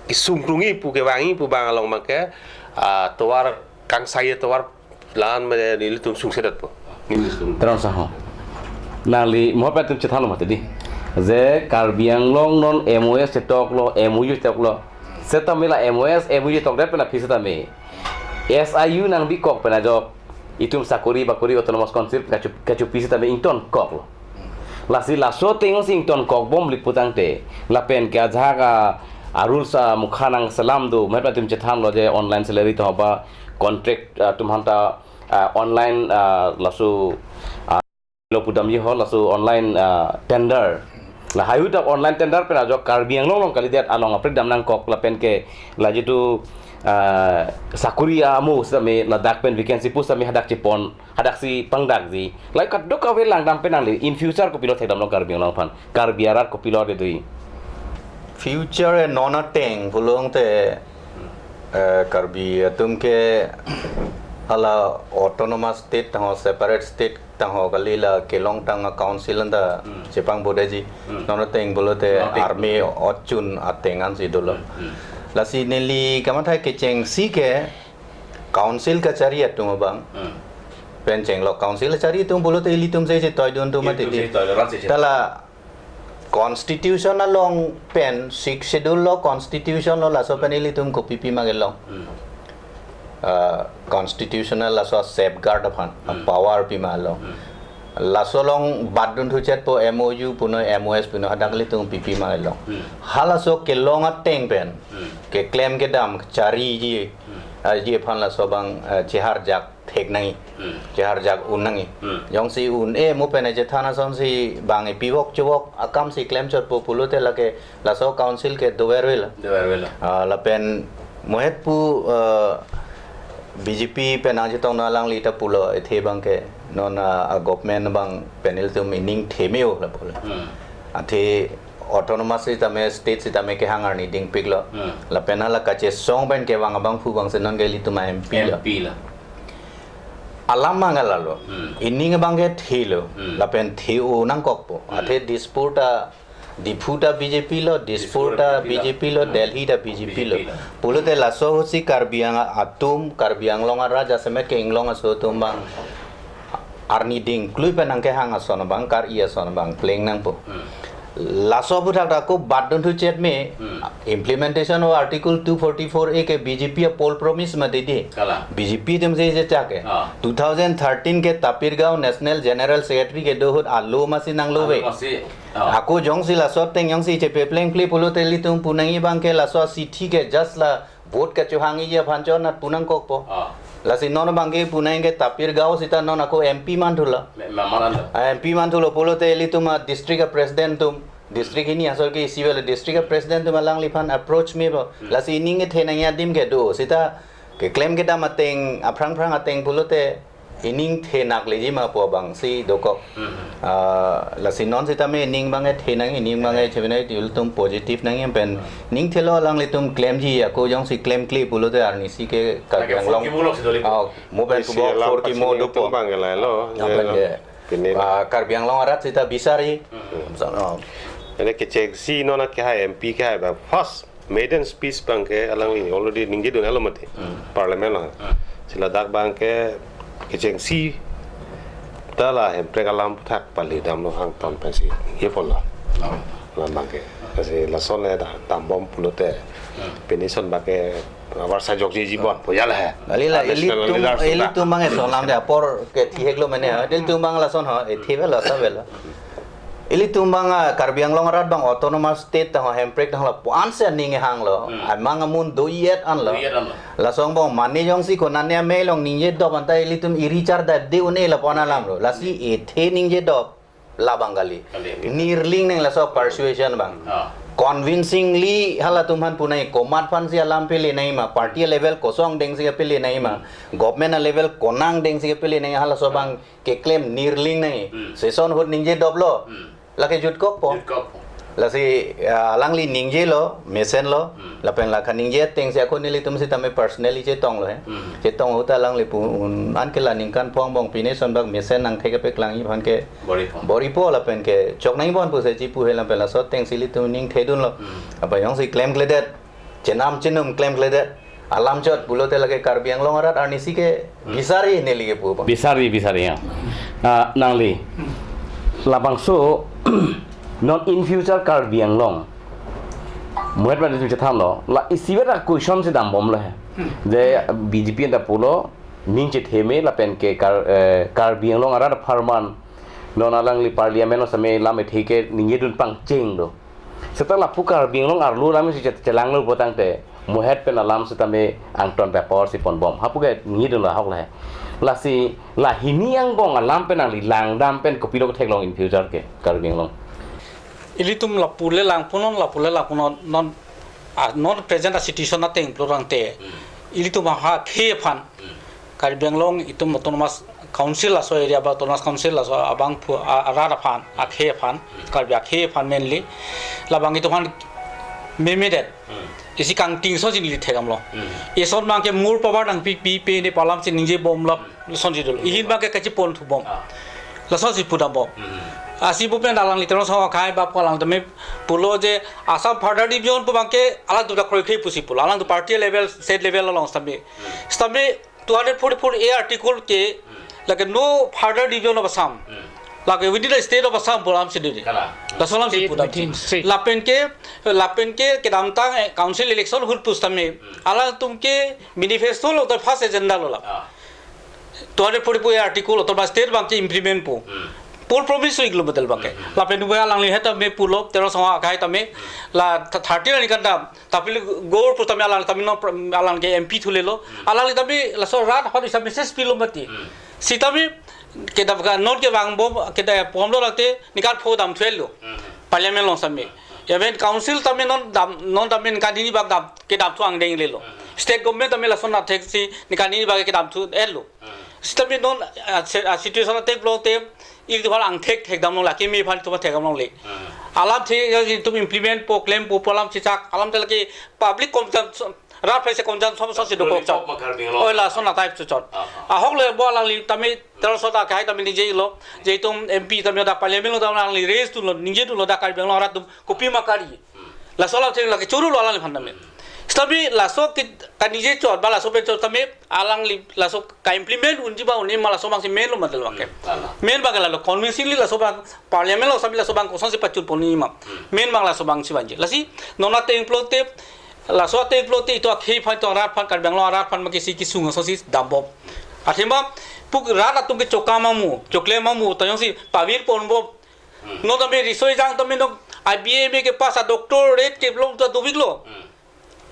kesung krungji pu kevangji pu abang along abangke, ah, tovar kangsai tovar lan me nelitum sungsedetpo. Nelitum. Teron saho. Nangli mo pa tum chethanlo mati di. Je Karbi Anglong non M O S chetoklo, M O U chetoklo. Setame la M O S, M O U tokdet pen aphi setame S I U nangbikok pen ajok itum sakori bakori autonomous council kachu-, kachupi setame ingtonkoklo. Lasi laso ateng si ingtonkokbom li putangte. Lapen ke ajahak a, a rules amukha nangselam do. Mehep atum chethanlo je online salary to ba contract, ah, atum aphanta, ah, online, ah, laso, ah, lo pudamji ho laso online, ah, tender. La haihui ta online tender pen ajok Karbi Anglong along kalidet along apre dam nangkok lapen ke la jitu, ah, sakori amo setame ladak pen vacancy post setame hadak chepon, hadak si pangdakji. Lahai kadokave langdam pen nangli in future kopilo thekdamlo Karbi Anglong aphan. Karbi arat kopilo de dui. Future e non ateng pulote, eh, Karbi atum ke hala autonomous state tangho separate state tangho kali la kelongtang a council anta Hmm. chepangbodeji. Hmm. Non ateng pulote Non ateng. Army ochun ateng ansi dolo. Hmm. Lasi neli kamathai kechengsi ke council kachari atum abang. Hmm. Pen chenglok council kachari atum pulote ilitum se chetoidun atum Ilitum atiti. se toidun, rat se chetoidun. Tala constitution along pen sixth schedule lo constitution lo laso pen ilitum kopi pima kelong. Hmm. Ah, constitutional laso safeguard aphan, Hmm. power pima lo. Hmm. Laso along batdun thuchetpo M O U puno M O S puno hadak ilitum pipi ma kelong. Hmm. Halaso kelong ateng pen. Hmm. Keklem kedam chariji. Hmm. Ah, ji aphan laso abang, ah, cheharjak thek nangji. Hmm. Cheharjak un nangji. Hmm. Jongsi un-e mo pen chethan asonsi bang epivok chevok akam si klemchotpo pulote lake laso council ke dover velo. Dover velo. Ah, lapen mohet pu, ah, B J P pen nangchetong na alangli ta pulo ethe abangke non, ah, a government abang pen ilitum ining themeo la pulo. Hmm. Athe autonomous sitame state sitame kehang arni dingpiklo. Hmm. Lapen hala kachesong pen kevang abangphu abangsi non ke ilitum a M P lo. M P lo. Alam mangal lo. Hmm. Ining abangke thelo. Hmm. Lapen the-o nangkokpo. Hmm. Athe Dispur ta, Diphu ta B J P lo, Dispur Dispur ta B J P lo. B J P lo, Hmm. Delhi ta B J P lo. B J P lo. Pulote laso ahutsi Karbi Ang-, atum, Karbi Anglong arat jasemet ke-inglong aso atum abang arni dingklui pen nangkehang ason abang, kar-i ason abang pleng nangpo. Hmm. Laso aputhak ta ako batdun thuchet me, Hmm. implementation of Article two forty-four A ke B J P a poll promise ma didi. Kalang. B J P atum se je chake. Ah. Two thousand thirteen ke Tapir Gao National General Secretary kedo ahut alo masi nanglo Alo ve. masi, ah. Ako jongsi laso ateng jongsi chepeplengple pulote ilitum pu nangji abangke laso a city ke just la vote kachehangji aphan chonat pu nangkokpo. Ah. Lasi non abangke pu nangke Tapir Gao sita non ako M P manthulo. Me-, ma-, manan lo. Ah, M P manthulo pulote ilitum a district a president atum, district hini asor ke isi velo district a president atum alangliphan approach mepo. Hmm. Lasi ining kethe nangji adim kedo. Sita keklem kedam ateng, aphrang phrang ateng pulote ining the nakleji ma pu abangsi dokok. Hmm. Ah, lasi non sitame ining abangke the nangji, ining abangke chebenai ilitum positive nangji pen ning thelo alanglitum klemji ako jongsi klemkle pulote arnisi ke Karbi Lake Anglong. Phurkimo lok si doli. Ah, mo pen Isi pubo alam phurkimo pachini dopo. Tum abangke lahelo. Ah, pen ke. Pini. Ah, Karbi Anglong arat sita bisari. Hmm. Sa-, ah. Ene kechengsi non kehai M P kehai abang first maiden speech abangke alangli already ningjedun alo mati. Hmm. Parliament lo. Hmm. Si ladak abangke kechengsi ta la Hemprek alam aputhak pali damlo hangton pensi. Ye pon la. Oh. La abangke. Lasi lason le da dambom pulote. Hmm. Pini ason abangke Avarsai jokji jibon, puya la he. Kali la, ah, national ilitum, leaders ilitum ta. Bang eson lam de apor ke thihek lo mene ha. Ilitum bang lason ha, eh, thive lo, save lo. Ilitum bang, ah, Karbi Anglong arat bang autonomous state tang ha, hemprek tang la puan se ning hang lo. Hmm. Amang amun do yet an lo. Do yet an lo. Lason bang mane jongsi konane amei along ningje dop anta ilitum iri char da de une lapu-an alam lo. Lasi ethe ningje dop labang kali. Kali, kali. Nirling nang laso persuasion bang. Ah. Convincingly halatum aphan pu nai, komat aphansi alam pele nai ma, party level kosong dengsi pele nai ma, government level konang dengsi pele nai, halaso bang keklem nirling nai. Hmm. Session ahut ningje doplo. Hmm. Lake jutkokpo. Jutkokpo. Lasi, ah, alangli ningjelo, mesenlo, Hmm. lapen la kaningje atengsi ako nelitum sitame personally chetonglo he. Hmm. Chetong ahut alangli pu un an ke la ningkan phong bong pine son bak mesen nangthek kepaklangji aphan ke Bor-ipo. Bor-ipo lapen ke chok nangji bon pusi chipu he lapen laso atengsi ilitum ningthedunlo. Hmm. Apa jongsi klemkledet, chenam chenum klemkledet, alam chot pulote lake Karbi Anglong arat arnisi ke Hmm. bisari neli kepu bang. Bisari, bisari ya. Ah, nangli. Labangso non in future Karbi Anglong. Muhet ma ditum chethanlo. La isivet a question si dambomlo he. Hmm. Je B J P anta pulo ning chethe me lapen ke Kar-, eh, Karbi Anglong arat apharman. Non alangli parliament lo same lam ethe ke ningjedun pangcheng do. Seta lapu Karbi Anglong arlo lam si chet-, chelanglo putangte, muhet pen alam sitame angton bepor si ponbom. Hapu ke ningjedun la ahok la he. Lasi, la hini angbong alam pen nangli langdam pen kopilo theklong in future ke Karbi Anglong. Ilitum lapu le langpo non, lapu le langpo non, non, ah, non present a situation ateng pulo tangte. Hmm. Ilitum ha khei aphan. Hmm. Karbi Anglong itum Autonomous Council laso area ba Autonomous Council laso abangphu a-, arat aphan, akhei aphan, Karbi akhei aphan mainly. Labang itum aphan memedet. Hmm. Isi kangting so jin li thekdamlo. Hmm. Ison bang ke mur power nangpi pi pe ne pu alam si ningjebomlo. Son jidul. Ihin bang ke kachiponthu bom. Ah. Laso si pudambom. Hmm. Asi bupen alangli Teron Song Akhai ba pu alang tame pulo je Assam Further Division pu bang ke alangtum ta kroikhei pusi pulo. Alangtum party level, state level along sitame. Hmm. Sitame two hundred forty-four A article ke, Hmm. lake no further division of Assam. Hmm. Lake within the state of Assam pu alam si didi. Kalang. Laso alam si State pudam within si. State. Lapen ke, lapen ke kedamtang, eh, council election ahut pusitame. Hmm. Alangtum ke manifesto lo ta first agenda lo la. Ah. Two hundred forty-four A article lo ta state bang ke implement po. Hmm. Full promise lo ik lo model bang ke. Hmm. Lapen uba alangli heta me pulo, Teron Song Akhai tame, Hmm. la th-, thirty ani kandam. Tapili Gorpur tame alang tame non pr-, alang ke M P thulelo. Hmm. Alang tame laso rat hot isa message pilo mati. Hmm. Sitame kedap ka non ke vangbom keda pomlo late nikan pho damthuelo. Hmm. Parliament along sitame. Even council tame non dam, non tame nikan hini bak dam, kedamthu angdeng lelo. Hmm. State government tame lason athek si nikan hini bak kedamthu elo. Hmm. Sitame non, ah, se-, ah, situation athek pulote, ilitum aphan angthek thekdamlong la, keme aphan itum aphan thekdamlongle. Hmm. Alam the, ya, itum implement po, klempo, pu alam chechak, alam te lake public consumption, rat phai se consumption si dokok chot. Lollipop ma Karbi Anglong. Oi, lason a type chot. Ah, ah. Ahok le bo alangli tame, Teron Song Akhai tame ningjelo, je itum M P tame dak parliament lo tame alangli raise dunlo, ningjedunlo dak Karbi Anglong arat atum kopi ma kari. Laso alam theng lake churu lo alangliphan tame. Sitame laso ke kaningje chot ba laso pen chot tame alangli laso ka-implement unji ba un-e ma laso bang si main lo model bang ke. Hmm, ala. Main bang ke lalo convincingly laso bang parliament lo sitame laso bang kosonsi pachun ponji ma. Hmm. Main bang laso bang si vanji. Lasi non ateng pulote, laso ateng pulote itum akhei aphan, itum arat aphan, Karbi Anglong arat aphan ma kisi kesung asonsi dambom. Athema pu rat atum ke chokam amu, choklem amu, ta jongsi pavir ponbom. Hmm. Non tame riso ejang tame non I B M A ke pass a doctorate kelong ta dovik lo. Hmm.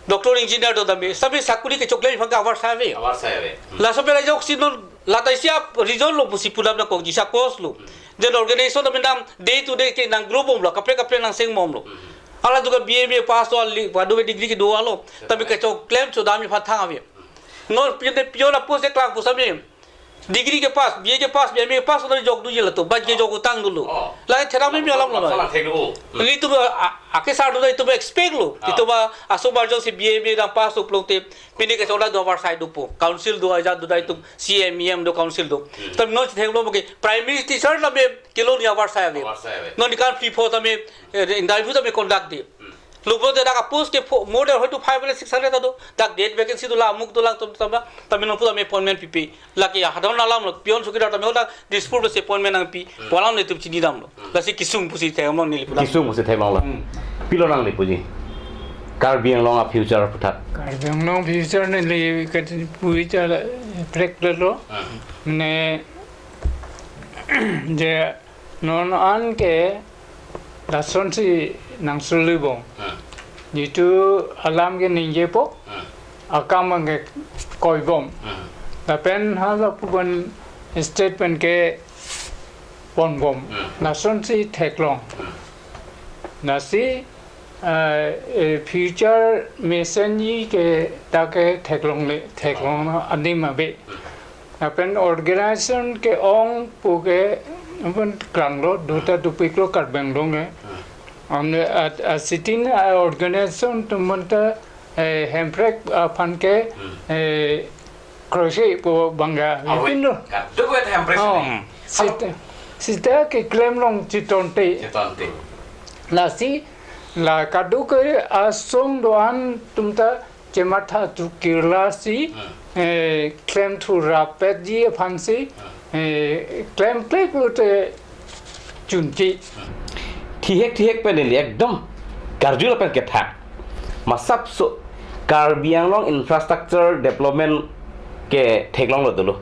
Doctor engineer do tame. Sitame sakuri kechoklem aphan ke avarsai ave. Avarsai ave. Hmm. Laso pen ajoksi non lata isi a result lo pusi pudam nangkokji, isa course lo. Hmm. Then organization tame nang day to day ke nanggrobomlo, kaprek kaprek nangseng bomlo. Hmm. Alangtum ke B M A pass lo, ali, padu degree kedo alo. Tame kechoklem chodamji aphan thang ave. Hmm. Non pion de pion a post de klang pusitame. Degree ke pass, B A ke pass, B M A ke pass, udah jok dunji latum, baj ke jok utang dulu. Oh. Lagi thera me alam lo. Salah thek dulu. Hmm. Ilitum a, a, akesar dulu itum expect lo. Ah. Itum ba aso barjo si B M A dang pass lo pulote, pini ke chola do avarsai dopo. Council do aja do da itum C M, E M do council do. Hmm. Tapi non thek lo ke primary teacher la me kilo ni avarsai ave. Avarsai ave. Non ikan free for tame, eh, interview tame conduct di. Hmm. Lupo te dak a post ke pho-, more than hoito five hundred, six hundred ado. Dak gate vacancy do la, amuk do la, tum tamba, tame non puta me appointment pipe. Lake ya, hadon alam lo, pion sukidar tame hoda, Dispur lo si appointment nangpi, Hmm. pu alam netum chinidamlo. Hmm. Lasi kesung pusi thekdamlo neli pudam. Kesung pusi thekdamlo. Hmm. Pilo nangli puji. Karbi Anglong a-future aphuthak? Karbi Anglong future neli kati pui cha prek lelo. Hmm. Ne je non an ke lasonsi nangsulibom. Hmm. Jitu alam ke ningjepo, Hmm. akam ke koibom. Hmm. Lapen hala pu pen state pen ke ponbom. Hmm. Lasonsi theklong. Hmm. Lasi, eh, eh, future mesenji ke ta ke theklongle, theklong adim ave. Hmm. Lapen organization ke-ong pu ke, pen klanglo, duta dupiklo Karbi Anglong ke. Hmm. An, a, a, sitin a organization atum pen ta, eh, Hemprek aphan ke, Hmm. eh, kroi-se pu bang ke Awi, ipin lo. Kadokave Hemprek Oh, sini. Sita, sita keklem long chitonte. Chitonte. Lasi, la kadokave asong do-an atum ta chematha chukirlasi, Hmm. eh, klemthu rapetji aphansi, Hmm. eh, klemkle pulote chunji. Thihek thihek pen neli ekdom karju lapen kethak. Masapso Karbi Anglong infrastructure development ke theklonglo dolo.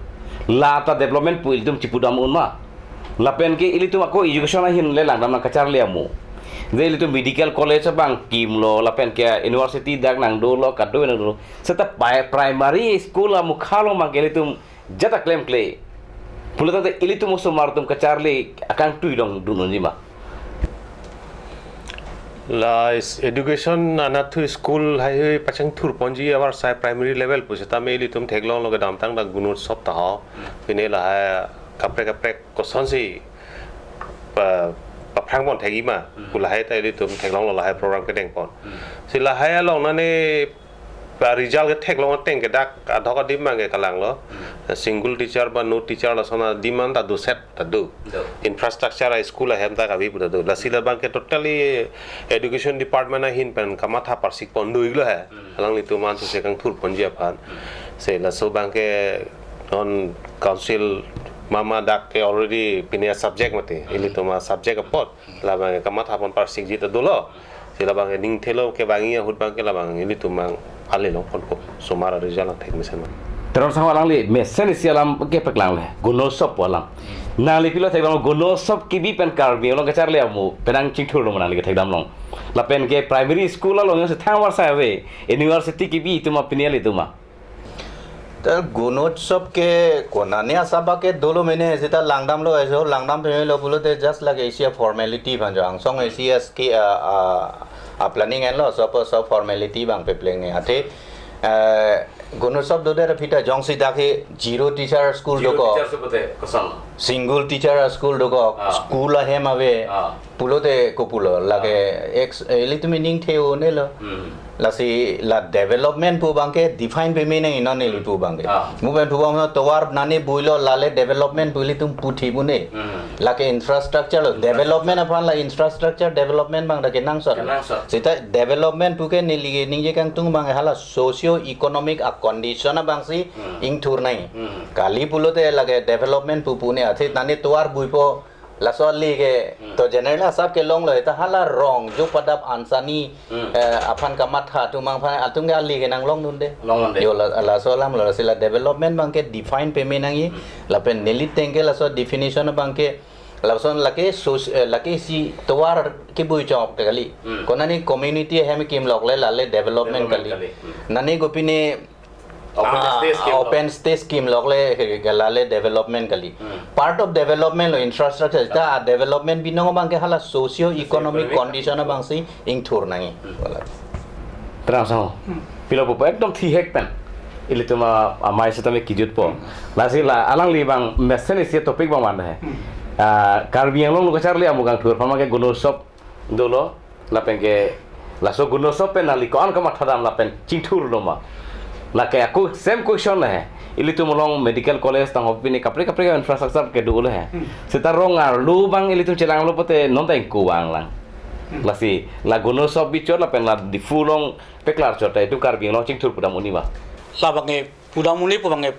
La ta development pu ilitum chipudam un ma. Lapen ke ilitum ako education ahin le langdam nang kacharli amo. Je ilitum medical college abang kimlo, lapen ke university dak nangdolo, kado nangdolo. Seta pai-, primary school amukha along abang ke ilitum jata klemkle. Pulo tangte ilitum osomar atum kacharli akangtui along dun unji ma? La is education anatthu school haihui pachingthur ponji avarsai primary level pu setame ilitum theklonglo kedamtang dak Gunotsav ta ho. Pine lahai kaprek kaprek kosonsi pa, paphrang pon thekji ma. Hmm. Pu lahai ta ilitum theklonglo lahai program kedeng pon. Hmm. Si lahai along nane pa result ketheklong ateng ke dak adhok adim abang ke kalanglo. Hmm. Single teacher ba no teacher lason adim an ta do set ta do. Do. Infrastructure a school ahem ta kabi pu ta do. Lasi labang ke totally education department ahin pen kamatha parsik pon do-iklo he. Hmm. Alanglitum an suse kangthur ponji aphan. Hmm. Se laso abang ke non council mama dak ke already pine a-subject mati. Hmm. Ilitum a-subject apot. Labang ke kamatha pon parsikji ta dolo. Si labang ke ning thelo kevangji ahut abang ke labang ilitum abang ale long ponpo. Osomar a-result thek mesen ma. Teron sang alangli mesen isi alam ke paklang le. Gunotsav pu alam. Nangli pilo theklong Gunotsav kebi pen Karbi Anglong kacharli amo penang chingthurlo ma nangli kethekdam along. Lapen ke primary school along si thang avarsai ave. University kebi atum ma pine ilitum ma. Ta Gunotsav ke konane asaba ke dolo mene sita langdamlo, eso langdam pemelo pulote just lake isi a-formality aphan jo angsong isi a-ski a, a, a-planning enlo, so so formality abang pepleng ne. Athe, eh, Gunotsav dode ra phita jongsi dak he zero teacher school Zero dokok. Teacher se bote kosong. Single teacher school dokok. Ah. School ahem ave. Ah. Pulote kopulo lake Ah. ex, eh, ilitum ining the-unelo. Hmm. Lasi la development pu abang ke define peme nangji non neli pu abang ke. Ah. Mo pen pu abang tovar nane builo lale development pu ilitum puthi bune. Hmm. Lake infrastructure lo. Infrastructure. Development aphan la infrastructure development abang dak kenangsot. Kenangsot. Sita development pu ke neli ke ningje kangtung abang hala socio economic a-condition abangsi Hmm. ingthur nangji. Hmm. Kali pulote lake development pu pune athe nane tovar buipo laso ali ke Hmm. to general asap kelonglo ta hala rong jo padap ansani Hmm. eh, aphan kamatha atum abang aphan atum ke ali ke nanglongdunde. Longdunde. Jo la, laso alamlo si la development abang ke define peme nangji Hmm. lapen neli ateng ke laso definition abang ke lason lake sos, eh, lake isi tovar kebui chok te kali. Hmm. Konane community ahem kimlok le lale development Development kali. kali. Hmm. Nane kopine Open ah, space kimlok. Open space kimlok le, ke, ke lale development kali. Hmm. Part of development lo infrastructure. Ta development binong abang ke hala socio economic Socio-economic. condition abangsi ingthur nangji. Hmm. Wala. Terang sang. Hmm. Pilo pupo ekdom thihek pen. Ilitum a, amei setame kijutpo. Hmm. Lasi la alangli abang mesen isi topic abang mande he. Hmm. Ah, Karbi Anglong lo kacharli amo kangthur aphan abang ke Gunotsav dolo, lapen ke laso Gunotsav pen nangli ko-an kamathadam lapen chingthurlo ma. Lake ako same question le he. Ilitum along medical college tangho pine kaprek kaprek infrastructure kedo le he. Hmm. Sita rong arlo abang ilitum chelanglo pote non ta ingko vanglang. Hmm. Lasi la Gunotsav bichot lapen la Diphu along peklar chot ta itum Karbi Anglong chingthur pudam un-e ma. Labang ke pudam un-e pu abang ke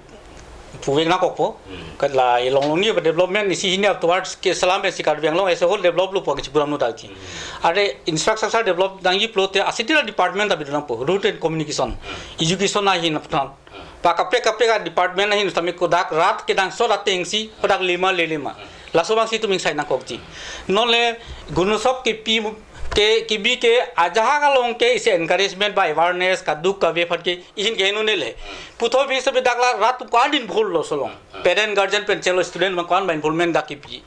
Puvek nangkokpo. Hmm. Kat la ilong longni development isi hini up towards ke slum pensi Karbi Anglong as a whole develop lo pu ke chipuram no dati. Hmm. Are infrastructure develop nangji pulote asitira department ta bidun nangpo. Road and communication, Hmm. education ahin aphan. Hmm. Pa kaprek kaprek a department ahin tame kodak rat kenangsot atengsi, kodak lima le lima. Hmm. Laso abangsi itum ingsai nangkokji. Non le Gunosop kepi ke kebi ke ajahak along ke isi encouragement ba awareness kaduk kave aphan ke ihin ke henu nele. Puthot bisa bedak la rat ko-an involve lo solong. Parent guardian pen chelo student ma ko-an ba involvement dak kepi.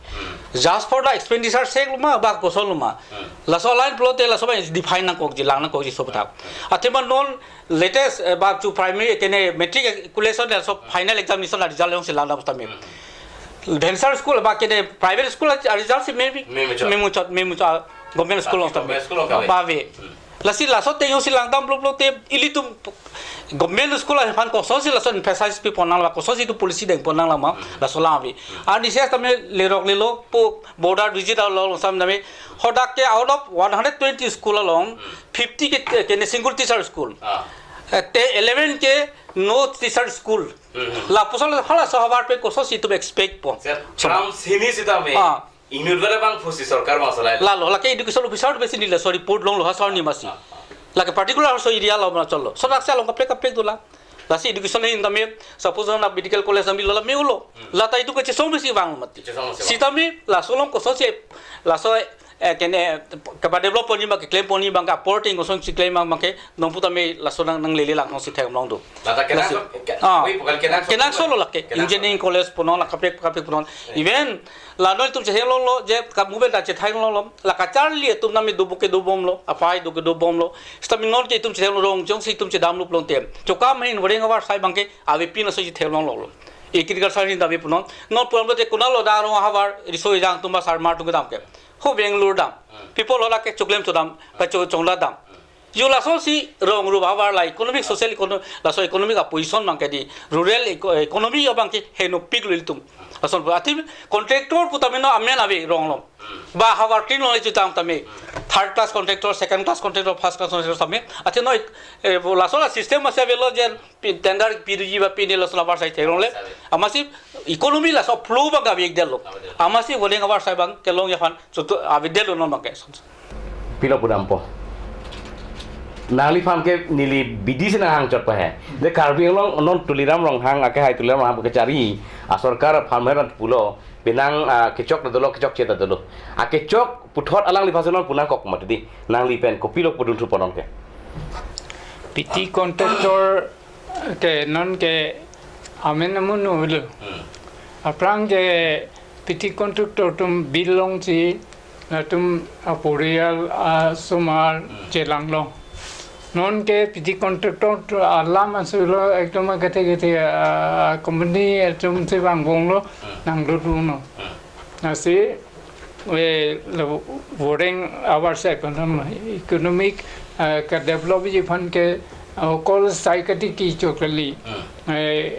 Just for the expenditure sake lo ma ba koson lo ma. Laso line pulote laso ba define nangkokji lang nangkokji sob thap. Athema non latest, eh, ba chu primary kene matriculation laso final examination a result alongsi lang dam tame. Venture school ba kene private school a result si maybe Memuchot. Memuchot, memuchot government school Tapi along tame. Government school along kave. Ba ave. Hmm. Lasi laso ateng alongsi lang dam pulote ilitum government school aphan kosonsi laso emphasize pipon nanglo, kosonsi itum policy dengpon nanglo ma, Hmm. laso lang ave. Hmm. Ani sia tame lerok lelo pu border visit along sam tame hadak ke out of one hundred twenty school along, Hmm. fifty ke, kene single teacher school. Ah. Eh, te eleven ke no teacher school. Hmm. Lapuson halaso havar pen kosonsi itum expect po. Sir, Som- term hini sitame. Ah. Inut vale bang pusi sorkar bang salai. Lalo, lake education officer besi nila, sorry, report longlo ha sar ni masi. Ah, ah. Lake particular so area lo ma cholo. So dak sa long kaprek kaprek dolang. Lasi education hin tame, suppose na medical college ami lo la me ulo. Hmm. Lata itum kachesong besi vang mati. Kachesong besi vang. Sitame, laso along kosonsi, laso, eh, kene, kaba develop poni ma keklem poni bang ka porting kosonsi klem bang ke, nongpu tame laso nang, nanglele lang kosonsi theklong do. Lata kenangsot, Lasi- ke-, Ah. Oi, bukan kenangsot. Kenangsot lo lake. Kenangsot. Engineering college punon, la kaprek kaprek punon. Eh. Even la non itum chetheklonglo je ka movement ta chetheklonglo, la kacharli atum nami dobu ke dobomlo, apai do ke dobomlo. Sitame non ke itum chetheklong rong jongsi itum chedamlo pulote. Chokam hin voreng avarsai bang ke ave pin aso chetheklonglo. Agriculture hin ave punon. Non puram te kunalo da rong havar riso ejang atum ba sarmar atum kedam ke. Ho Bangalore dam. Hmm. People hola ke choklem chodam, ka cho-, chongla dam. Hmm. Yo lasonsi rong ru havar la economic, social econo-, laso economic a position bang ke di rural eco-, economy abang ke henopik lo ilitum. Lason pu athema contractor pu tame non amen ave rong along. Ba havar tin along chutang tame. Third class contractor, second class contractor, first class contractor tame. Athema non, eh, laso la system masi avelo je pi-, tender piduji ba pini laso la avarsai theklongle. Amatsi economy laso flow bang ave delo. Amatsi voreng avarsai bang kelongji aphan chutu ave delo non bang ke. Pilo pudampo. Nangliphan ke neli bidi si nanghang chot pa he. De Karbi Anglong non Tuliram Ronghang ake hai Tuliram Ronghang kachari. Asorkar aphan meran pulo. Penang, ah, kechok ta dolo, kechokche ta dolo. Akechok puthot alangliphan si non pu nangkok mati di. Nangli pen kopilo pudun thu ponon ke. P T contractor ke non ke amen amun ulo. Hmm. Aphrang ke P T contractor atum bill longsi latum aporial asomar Hmm. chelang long. Non ke P T contractor atum alam asulo ekdom kethe kethe, ah, company atumsi vangbomlo Hmm. nanglut uno. Hmm. Lasi eh, lo voreng avarsai pen economic, eh, ka develop ji aphan ke, eh, kol sai kati ki chokali. Hmm. Eh,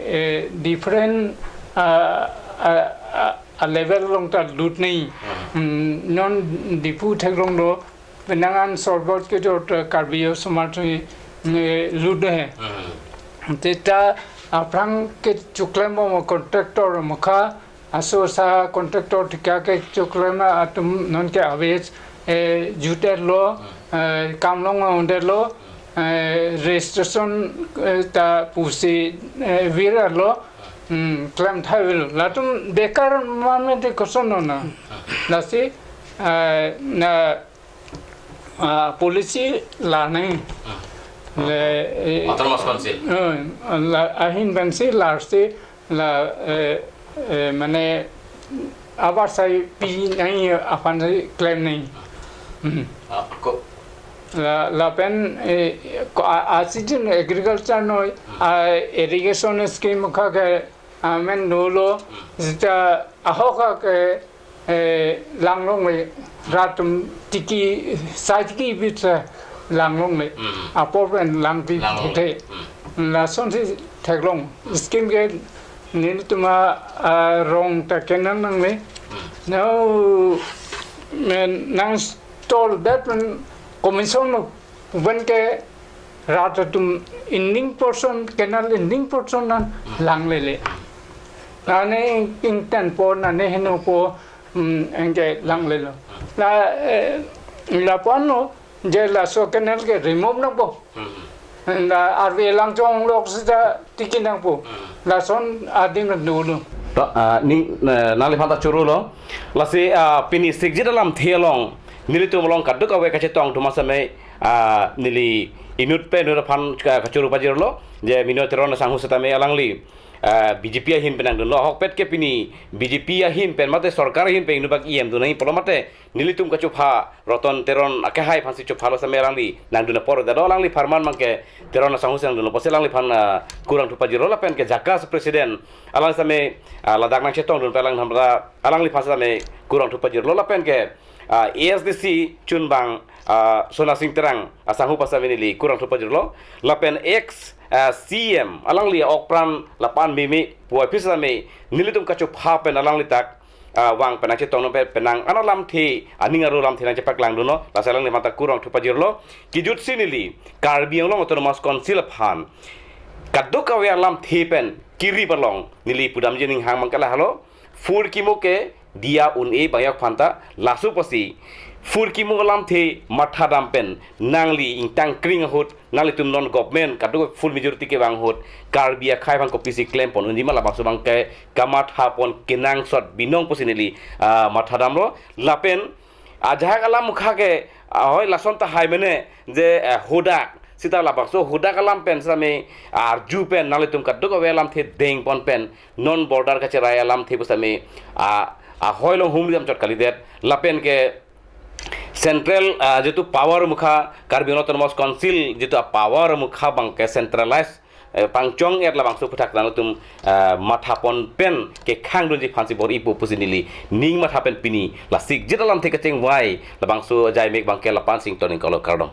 eh, different, ah, ah, ah, ah, level along ta lut nai. Hmm. Hmm, non Diphu theklonglo, penang an sorbot kejor ta Karbi osomar atum, eh, lut he. Hmm. Te ta aphrang ke choklem mo contractor mukha, aso sa contractor thika kechoklem atum non ke ave, eh, jutlo, Hmm. eh, kam long undetlo, Hmm. eh, registration, eh, ta pusi, eh, virlo, Hmm. hmm, klem thai vil. Latum bekar mame te koson non na. Hmm. Lasi, eh, na, ah, policy la nai. Hmm. Le, eh, Autonomous Council. eh, la, ahin pensi larsi la, eh, eh, mane avarsai pi nai aphan si klem nai. Hmm. Ah, ko- La, lapen, eh, ko-, a, a season agriculture noi, Hmm. a irrigation scheme kha ke, amen dolo, Hmm. seta ahok kha ke, eh, lang longle, rat atum tiki, sai tiki bit sa lang longle. Hmm. Apor pen lang ti Lang longle. thekthek. Hmm. Lasonsi theklong. Scheme ke nelitum a, ah, rong ta kenang nangle. Hmm. Now, men nang stall that pen commission lo pu pen ke rat atum evening portion, canal evening portion an Hmm. lang lele. Nane ingtenpo, nane henopo, mm, anke langlelo. La, eh, lapu-anlo, je laso canal ke remove nangpo. Hmm. La arve langchong lok sita tiki nangpo. Hmm. Lason adim dolo. To, ah, ning, eh, nangliphan ta chorolo. Lasi, ah, pini sikjit alamthe along, nelitum along kadokave kachetong atum asame, ah, neli inut pen inut aphan ka-, kachoro pajirlo. Je Minoy Teron asangho setame alangli, ah, B J P ahin pen nangdunlo, ahokpet ke pini B J P ahin pen mate sorkar ahin pen inutbak E M dun nangji pulo mate nelitum kachopha Roton Teron akehai aphansi chophalo same alangli nangdun apor dado. Alangli apharman abangke Teron asangho si nangdunlo pusi alangliphan, ah, kurvangthu pajirlo lapen ke JACAS president alang same, ah, ladak nangchetongdun pen alang hamra alangliphan same kurvangthu pajirlo lapen ke, ah, A S D C chunbang, ah, Sonasing Terang asangho pen same neli kurvangthu pajirlo lapen ex, ah, C M alangli okpran lapu-an meme puvoiphit same nelitum kachopha pen alangli dak, ah, vang pen nangchetongdun pen penang an alamthe aning arlo alamthe nangchepaklangdunlo, lasi alangliphan ta kurvangthu pajirlo. Kejutsi neli Karbi Anglong Autonomous Council aphan kadokave alamthe pen kerip along neli pudamji aning hang abangke lahelo, phurkimo ke diya un-e abang ajok aphanta laso pusi phurkimo alamthe mathadam pen nangli ingtang kring ahut nanglitum non government kadokave full majority kevang ahut Karbi akhei aphan kopisi klempon unji ma labangso abangke kamathapon kenangsot binong pusi neli, ah, mathadamlo lapen ajahak alam mukha ke, ah, hoi lason tahai mene je, eh, hadak sita labangso hadak alam pen same arju pen nanglitum kadokave alamthe dengpon pen non border kacherai alamthe pu same, ah, ahoi along humri dam chot kalidet lapen ke central, ah, jitu power mukha Karbi Anglong Autonomous Council jitu a-power mukha abangke centralize, eh, pangchong-et labangso aphuthak nangtum, eh, mathapon pen kekhangdunji aphansi bor-ipo pusi neli ning matha pen pini la sikjit alamthe kechengvai labangso ajai mek abangke lapu-an si ingtoning kolo, kardom.